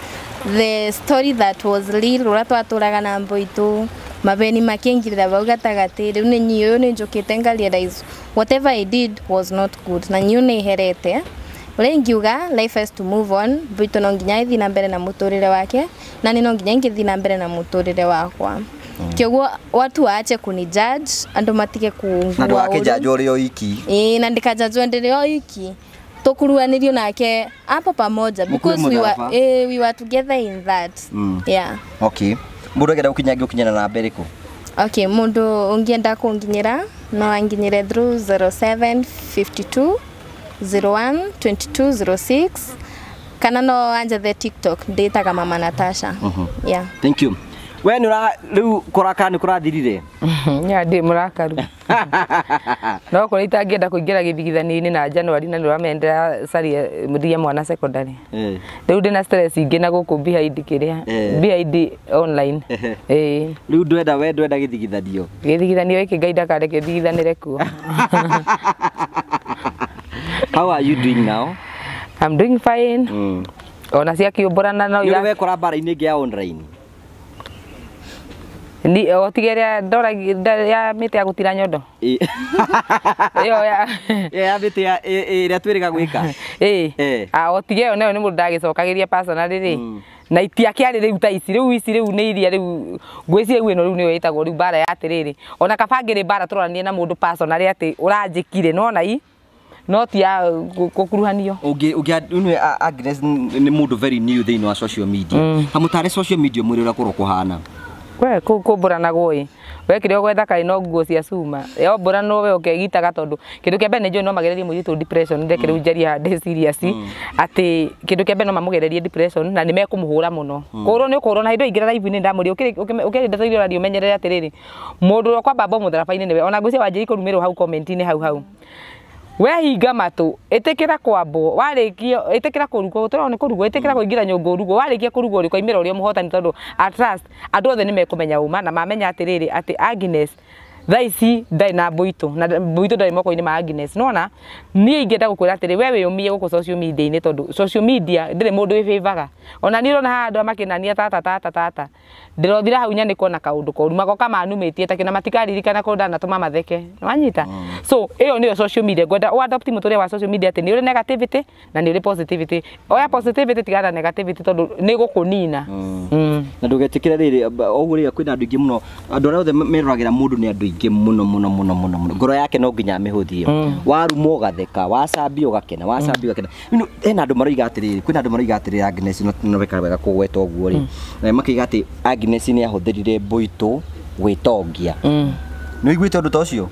The story that was real ũrĩa twatũraga na Mbũitũ, mabeni makĩingĩrĩra bau gatagatĩ, rĩu nĩ niĩ ũyũ nĩ njũkĩte nga realize whatever I did was not good na niĩ nĩ herete. Ũrĩa ingiuga life has to move on, Mbũitũ no nginya ĩthiĩ na mbere na mũtũrĩre wake na niĩ no nginya ingĩthiĩ na mbere na mũtũrĩre wakwa. Kĩoguo watu waache kuni judge, andũ matige kungua. Na ndũgakĩnjanjwo ũrĩ o iki. Ĩĩ, na ndikajanjwo ndĩrĩ o iki. Tũkuruanĩrio nake hapo pamoja because we were together in that. Yeah. Okay. Mũndũ angĩenda gũkinya angĩgũkinyĩra na namba ĩrĩkũ? Okay, mũndũ ũngĩenda kũnginyĩra no anginyĩre through 0752 01 2206 kana no anjethe TikTok ndĩtaga Mama Natasha. Yeah. Thank you. We nĩ rĩu kũrakara nĩ kũrathirire? Nya ndĩ mũrakaru. No kũrĩa itangĩenda kũingĩra gĩthigithani-inĩ na January na nĩũramendera carie mũthie mwana secondary. Rĩu ndĩna stress ingĩ na gũkũ behind kĩrĩa behind online. Rĩu ndwenda we ndwenda gĩthigithanio. Gĩthigithanio gĩkĩ Ngai ndakareke thigithanĩre kuo. How are you doing now? I'm doing fine. Ona cia kĩũmbũrana no ira. Nĩ wekora mbara-inĩ ĩngĩ ya online? Ni o tigeria ndora ya mĩtĩ ya gũtira nyondo. Ĩyo ya ya mĩtĩ ya ĩrĩa twĩrĩga gwĩka. Ĩĩ. Ah, o tige ĩyo nayo nĩ mũndũ ndagĩcokagĩria personally rĩ. Na itiakĩarĩ rĩu ta ici rĩu ici rĩu nĩ iria rĩu ngwĩciria rĩu ĩno rĩu nĩyo ĩtagwo rĩu mbara ya atĩrĩrĩ. Ona kaba ngĩrĩ mbara tũroranie na mũndũ personally atĩ ũranjĩkire nona i no ti ya gũkuruhanio. Ũngĩ Agnes nĩ mũndũ very new thĩinĩ wa social media. Kamũtare social media mwĩrĩ ũrĩa kũrwo kũhana. We kũmbũranagwo ĩ wekire ũgwetha kaĩ no nguo cia cuma yombũranwo we ũkegitaga tondũ kĩndũ kĩa mbere nĩ njũĩ no magererie mũirĩtu depression ndeke rĩu njarie haha ndĩ serious atĩ kĩndũ kĩa mbere no mamũgererie depression na nĩ mekũmũhũra mũno kũhũrwo nĩ ũkũhũrwo na hĩndĩ ĩyo ingĩra live-inĩ ndamũria ũkĩrĩ ndeto iria ũraria ũmenyerere atĩrĩrĩ mũndũ ũrĩa ũkwamba mũtharaba-inĩ nĩwe ona ngwĩciria wanjĩrĩirie kũrumĩrwo hau comment-inĩ hau hau we hinga matũ ĩtĩkĩra kwambwo warĩkia ĩtĩkĩra kũrugwo tũrona nĩ kũrugwo ĩtĩkĩra kũingĩra nyũngũ ũrugwo warĩkia kũrugwo rĩ ũkaimĩra ũrĩa mũhotani tondũ at last andũ othe nĩ mekũmenya ũma na mamenya atĩrĩrĩ atĩ Agnes thaa ici ndarĩ na mbũitũ na mbũitũ ndarĩ moko-inĩ ma Agnes nona niĩ ingĩenda gũkwĩra atĩrĩ we wĩyũmie gũkũ social media-inĩ tondũ social media ndĩrĩ mũndũ wĩbĩbaga ona niĩ ũrona haha andũ aya makĩnania tata tata tata ndĩrothira hau nyanĩkwo na kaũndũ koru magoka manumĩtie takĩ na matikaririkana kũndũ ndanatũma matheke wanyita so ĩyo nĩyo social media ngwenda ũ adopt mũtũrĩre wa social media atĩ nĩ ũrĩ negativity na nĩ ũrĩ positivity oya positivity tigana na negativity tondũ nĩ gũkũnina. Na ndũgetĩkĩre rĩrĩ ũguo rĩrĩa kwĩna andũ aingĩ mũno andũ arĩa othe meroragĩra mũndũ nĩ andũ aingĩ mũno mũno mũno mũno mũno ngoro yake no nginya amĩhũthie warumwo ũgatheka wacambio ũgakena wacambio ũgakena. Hena andũ maroiga atĩrĩrĩ kwĩna andũ maroiga atĩrĩrĩ Agnes no weka wega kũgweta ũguo rĩ na makiuga atĩ Agnes nĩ ahũthĩrire mbũitũ gwĩtongia. Nĩ ũiguĩte ũndũ ta ũcio?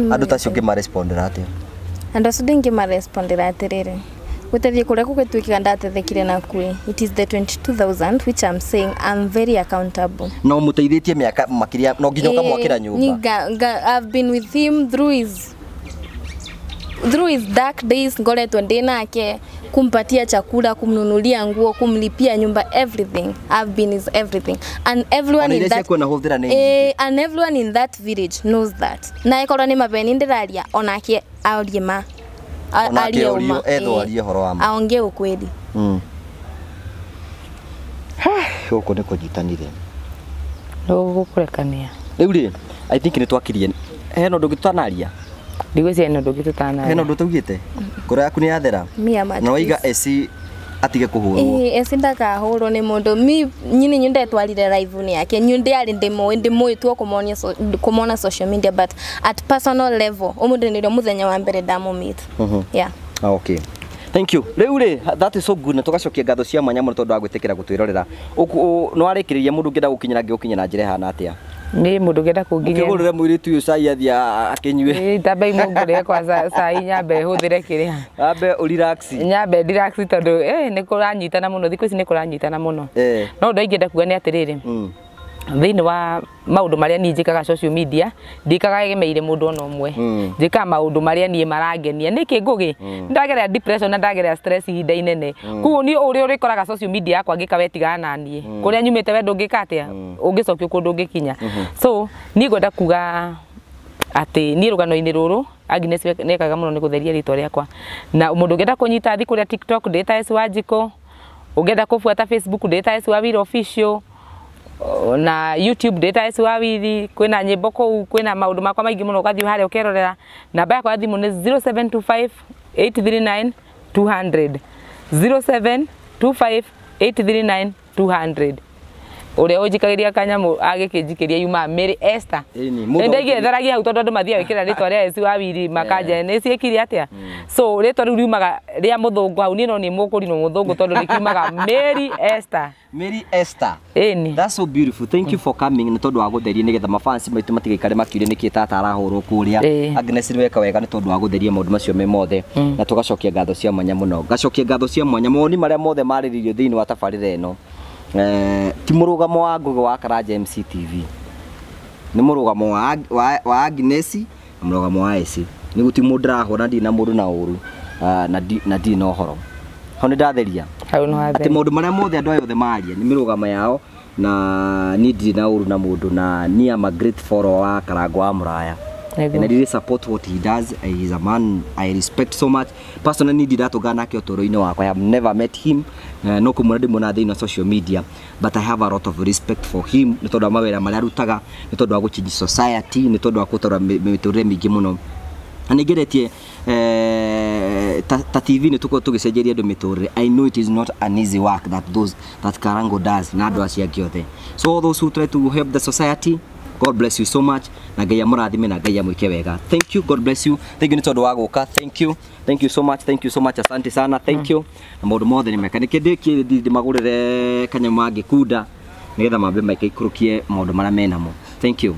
Andũ ta acio ũngĩmarespondera atĩa? Andũ acio ndingĩmarespondera atĩrĩrĩ gũteithia kũrĩa gũgĩtuĩkaga ndateithĩkire nakue it is the 22,000 which I'm saying I'm very accountable. No mũteithĩtie mĩaka makĩria no nginya ũkamwakĩra nyũmba. I've been with him through his dark days ngoretwo ndĩ nake kumpatia chakula kumnunulia nguo kumlipia nyumba everything. I've been his everything and everyone in that and everyone in that village knows that na ikorwo ni mabeni ndiraria onake aorie ma arie uma etho arie horo wa ma aongee ukweli. Gũkũ nĩ kũnyitanire gũkũrekania rĩu rĩ I think nĩ twakirie hena ũndũ ũngĩ tũtanaria ndigwĩciria hena ũndũ ũngĩ tũtanaria hena ũndũ taugĩte ngoro yaku nĩ yathera na waiga eci atige kũhũrwo eci ndakahũrwo nĩ mũndũ mi nyini nyundetwarire live ni yake nyunde ari ndimũĩ tu kũmona social media but at personal level ũmũndũ nĩrĩo mũthenya wa mbere ndamũmeet. Yeah. Okay. Thank you. Rĩu rĩ that is so good na tũgacokia ngatho cia mwanya mũno tondũ wa gwĩtĩkĩra gũtwĩrorera. Nĩ warĩkĩrĩria mũndũ ũngĩenda gũkinyĩra ngĩgũkinyĩra na njĩra ĩhana atĩa? Nĩ mũndũ ũngĩenda kũnginyĩra ũkĩgũrĩre mũirĩtu ũyũ cai athiĩ akĩnyue. Tambe mũngũrĩre kwa cai nyambe hũthĩre kĩrĩa ambe ũrelax nyambe relax tondũ nĩ kũranyitana mũno thikũ ici nĩ kũranyitana mũno. No ũndũ ingĩenda kuga nĩ atĩrĩrĩ thĩinĩ wa maũndũ marĩa niĩ njĩkaga social media ndikaga egemeire mũndũ ona ũmwe njĩkaga maũndũ marĩa niĩ marangenia nĩkĩ Ngũgĩ ndagerera depression na ndagerera stress ihinda inene koguo niĩ ũrĩa ũrĩkoraga social media yakwa ngĩka we tigana na niĩ kũrĩa nyumĩte we ndũngĩka atĩa ũngĩcokio kũndũ ũngĩkinya so niĩ ngwenda kuga atĩ niĩ rũgano-inĩ rũrũ Agnes nĩekaga mũno nĩ gũtheria rĩtwa rĩakwa na mũndũ ũngĩenda kũnyita thiĩ kũrĩa TikTok ndĩta Esi Wanjikũ ũngĩenda kũbuata Facebook ndĩta Esi Wawira official na YouTube ndĩta Esi Wawiri kwĩna nyĩmbo kũu kwĩna maũndũ makwa maingĩ mũno ũgathiĩ harĩa ũkerorera namba yakwa ya thimũ nĩ 0725 839 200 0725 839 200 ũrĩa ũnjikagĩria kanyamũ agĩkĩnjikĩria yuma Mary Esther ndaigire tharagia hau tondũ andũ mathiaga gwĩkĩra rĩtwa rĩa Esi Wawiri makanja nĩ ciĩkire atĩa so rĩtwa rĩu riumaga rĩa mũthũngũ hau niĩ no nĩ mũkũrinwo mũthũngũ tondũ rĩkiumaga Mary Esther. Mary Esther. Ĩni. That's so beautiful. Thank you for coming. Nĩ tondũ wa gũtheria nĩgetha mafans maitũ matigaikare makiuria nĩkĩ tata arahũrwo kũrĩa. Agnes nĩ weka wega nĩ tondũ wa gũtheria maũndũ macio me mothe na tũgacokia ngatho cia mwanya mũno. Ngacokia ngatho cia mwanya mawoni marĩa mothe marĩrĩirio thĩinĩ wa tabarĩra ĩno. Ti mũrũgamo wa Ngũgĩ wa Karanja MCTV nĩ mũrũgamo wa Agnes na mũrũgamo wa Esi nĩ guti mũndũ ndĩrahũra ndirĩ na mũndũ na ũru na ndirĩ na ũhoro hau nĩ ndatheria atĩ maũndũ marĩa mothe andũ aya othe maria nĩ mĩrũgamo yao na niĩ ndirĩ na ũru na mũndũ na niĩ am a great follower wa Karangũ wa Mũraya and I really support what he does. He is a man I respect so much. Personally, ndiratũngana nake ũtũũro-inĩ wakwa. I have never met him. No kũmuona ndĩmuona thĩinĩ wa social media, but I have a lot of respect for him nĩ tondũ wa mawĩra marĩa arutaga, nĩ tondũ wa gũchange society, nĩ tondũ wa gũtũra mĩtũrĩre mĩingĩ mũno. Na nĩ ngeretie ta TV nĩ tũkorwo tũgĩcenjeria andũ mĩtũrĩre. I know it is not an easy work that those that Karango does na andũ acio angĩ othe. So all those who try to help the society, God bless you so much na Ngai amũrathime na Ngai amwĩke wega. Thank you, God bless you. Thank you nĩ tondũ wa gũka. Thank you. Thank you so much. Thank you so much. Asante sana. Thank you. Na maũndũ mothe nĩ meka. Nĩkĩ ndĩmagũrĩre kanyamũ mangĩkunda Nĩgetha mambe maikaikũrũkie maũndũ marĩa menamo. Thank you.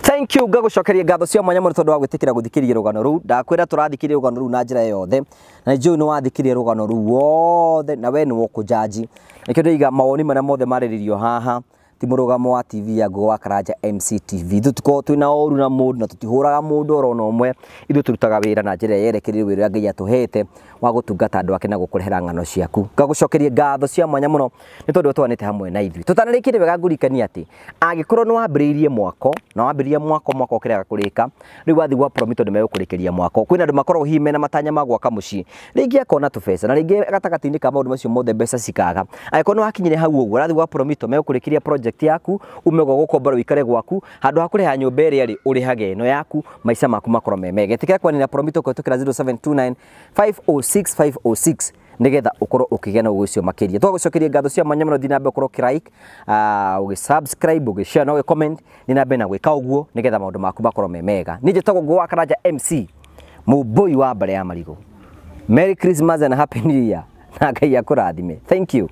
Thank you, ngagũcokeria ngatho cia mwanya mũno tondũ wa gwĩtĩkĩra gũthikĩrĩria rũgano rũu. Ndakwĩra tũrathikĩrĩria rũgano rũu na njĩra yothe, na njũĩ nĩ wathikĩrĩria rũgano rũu wothe, na we nĩwe ũkũnjanji. Nĩkĩo ndĩiga mawoni marĩa mothe marĩrĩirio haha ti mũrũgamo wa TV ya Ngugi wa Karanja MCTV. Ithuĩ tũkoragwo twĩna ũru na mũndũ na tũtihũraga mũndũ oro na ũmwe. Ithuĩ tũrutaga wĩra na njĩra yerekereirie wĩra ũrĩa Ngai atũhete wa gũtungata andũ ake na gũkũrehera ng'ano ciaku. Ngagũcokeria ngatho cia mwanya mũno nĩ tondũ ũtwanĩte hamwe na ithuĩ. Tũtanarĩkĩrie wega ngũririkanie atĩ angĩkorwo nĩ wambĩrĩirie mwako na wambĩrĩria mwako mwako ũkĩrega kũrĩka, rĩu wathiĩ gwa Promito nĩ megũkũrĩkĩria mwako. Kwĩna andũ makoragwo hihi mena matanya ma gwaka mũciĩ, rĩngĩ akona tũbeca na rĩngĩ gatagatĩ-inĩ ka maũndũ macio mothe mbeca cikaga. Angĩkorwo nĩ wakinyire hau ũguo, ũrathiĩ gwa Promito megũkũrĩkĩria project yaku, ume gwa gũkombora ũikare gwaku, handũ ha kũrĩha nyũmba ĩrĩa rĩ ũrĩhage ĩno yaku, maica maku makorwo me mega. Ĩtĩkĩra kwaranĩria na Promito kũhĩtũkĩra 0729 506 506 nigetha ukorwo ukigĩa na ũgĩ ũcio makĩria. Twagũcokeria ngatho cia mwanya mũno, thiĩ na mbere ũkorwo ũkĩ-like, ũgĩ-subscribe, ũgĩ-share na ũgĩ-comment, thiĩ na mbere na gwĩka ũguo nigetha maũndũ maku makorwo me mega. Niĩ njĩtagwo Ngugi wa Karanja MC, mũmbũi wa mbare ya marigũ. Merry Christmas and Happy New Year, na Ngai akũrathime. Thank you.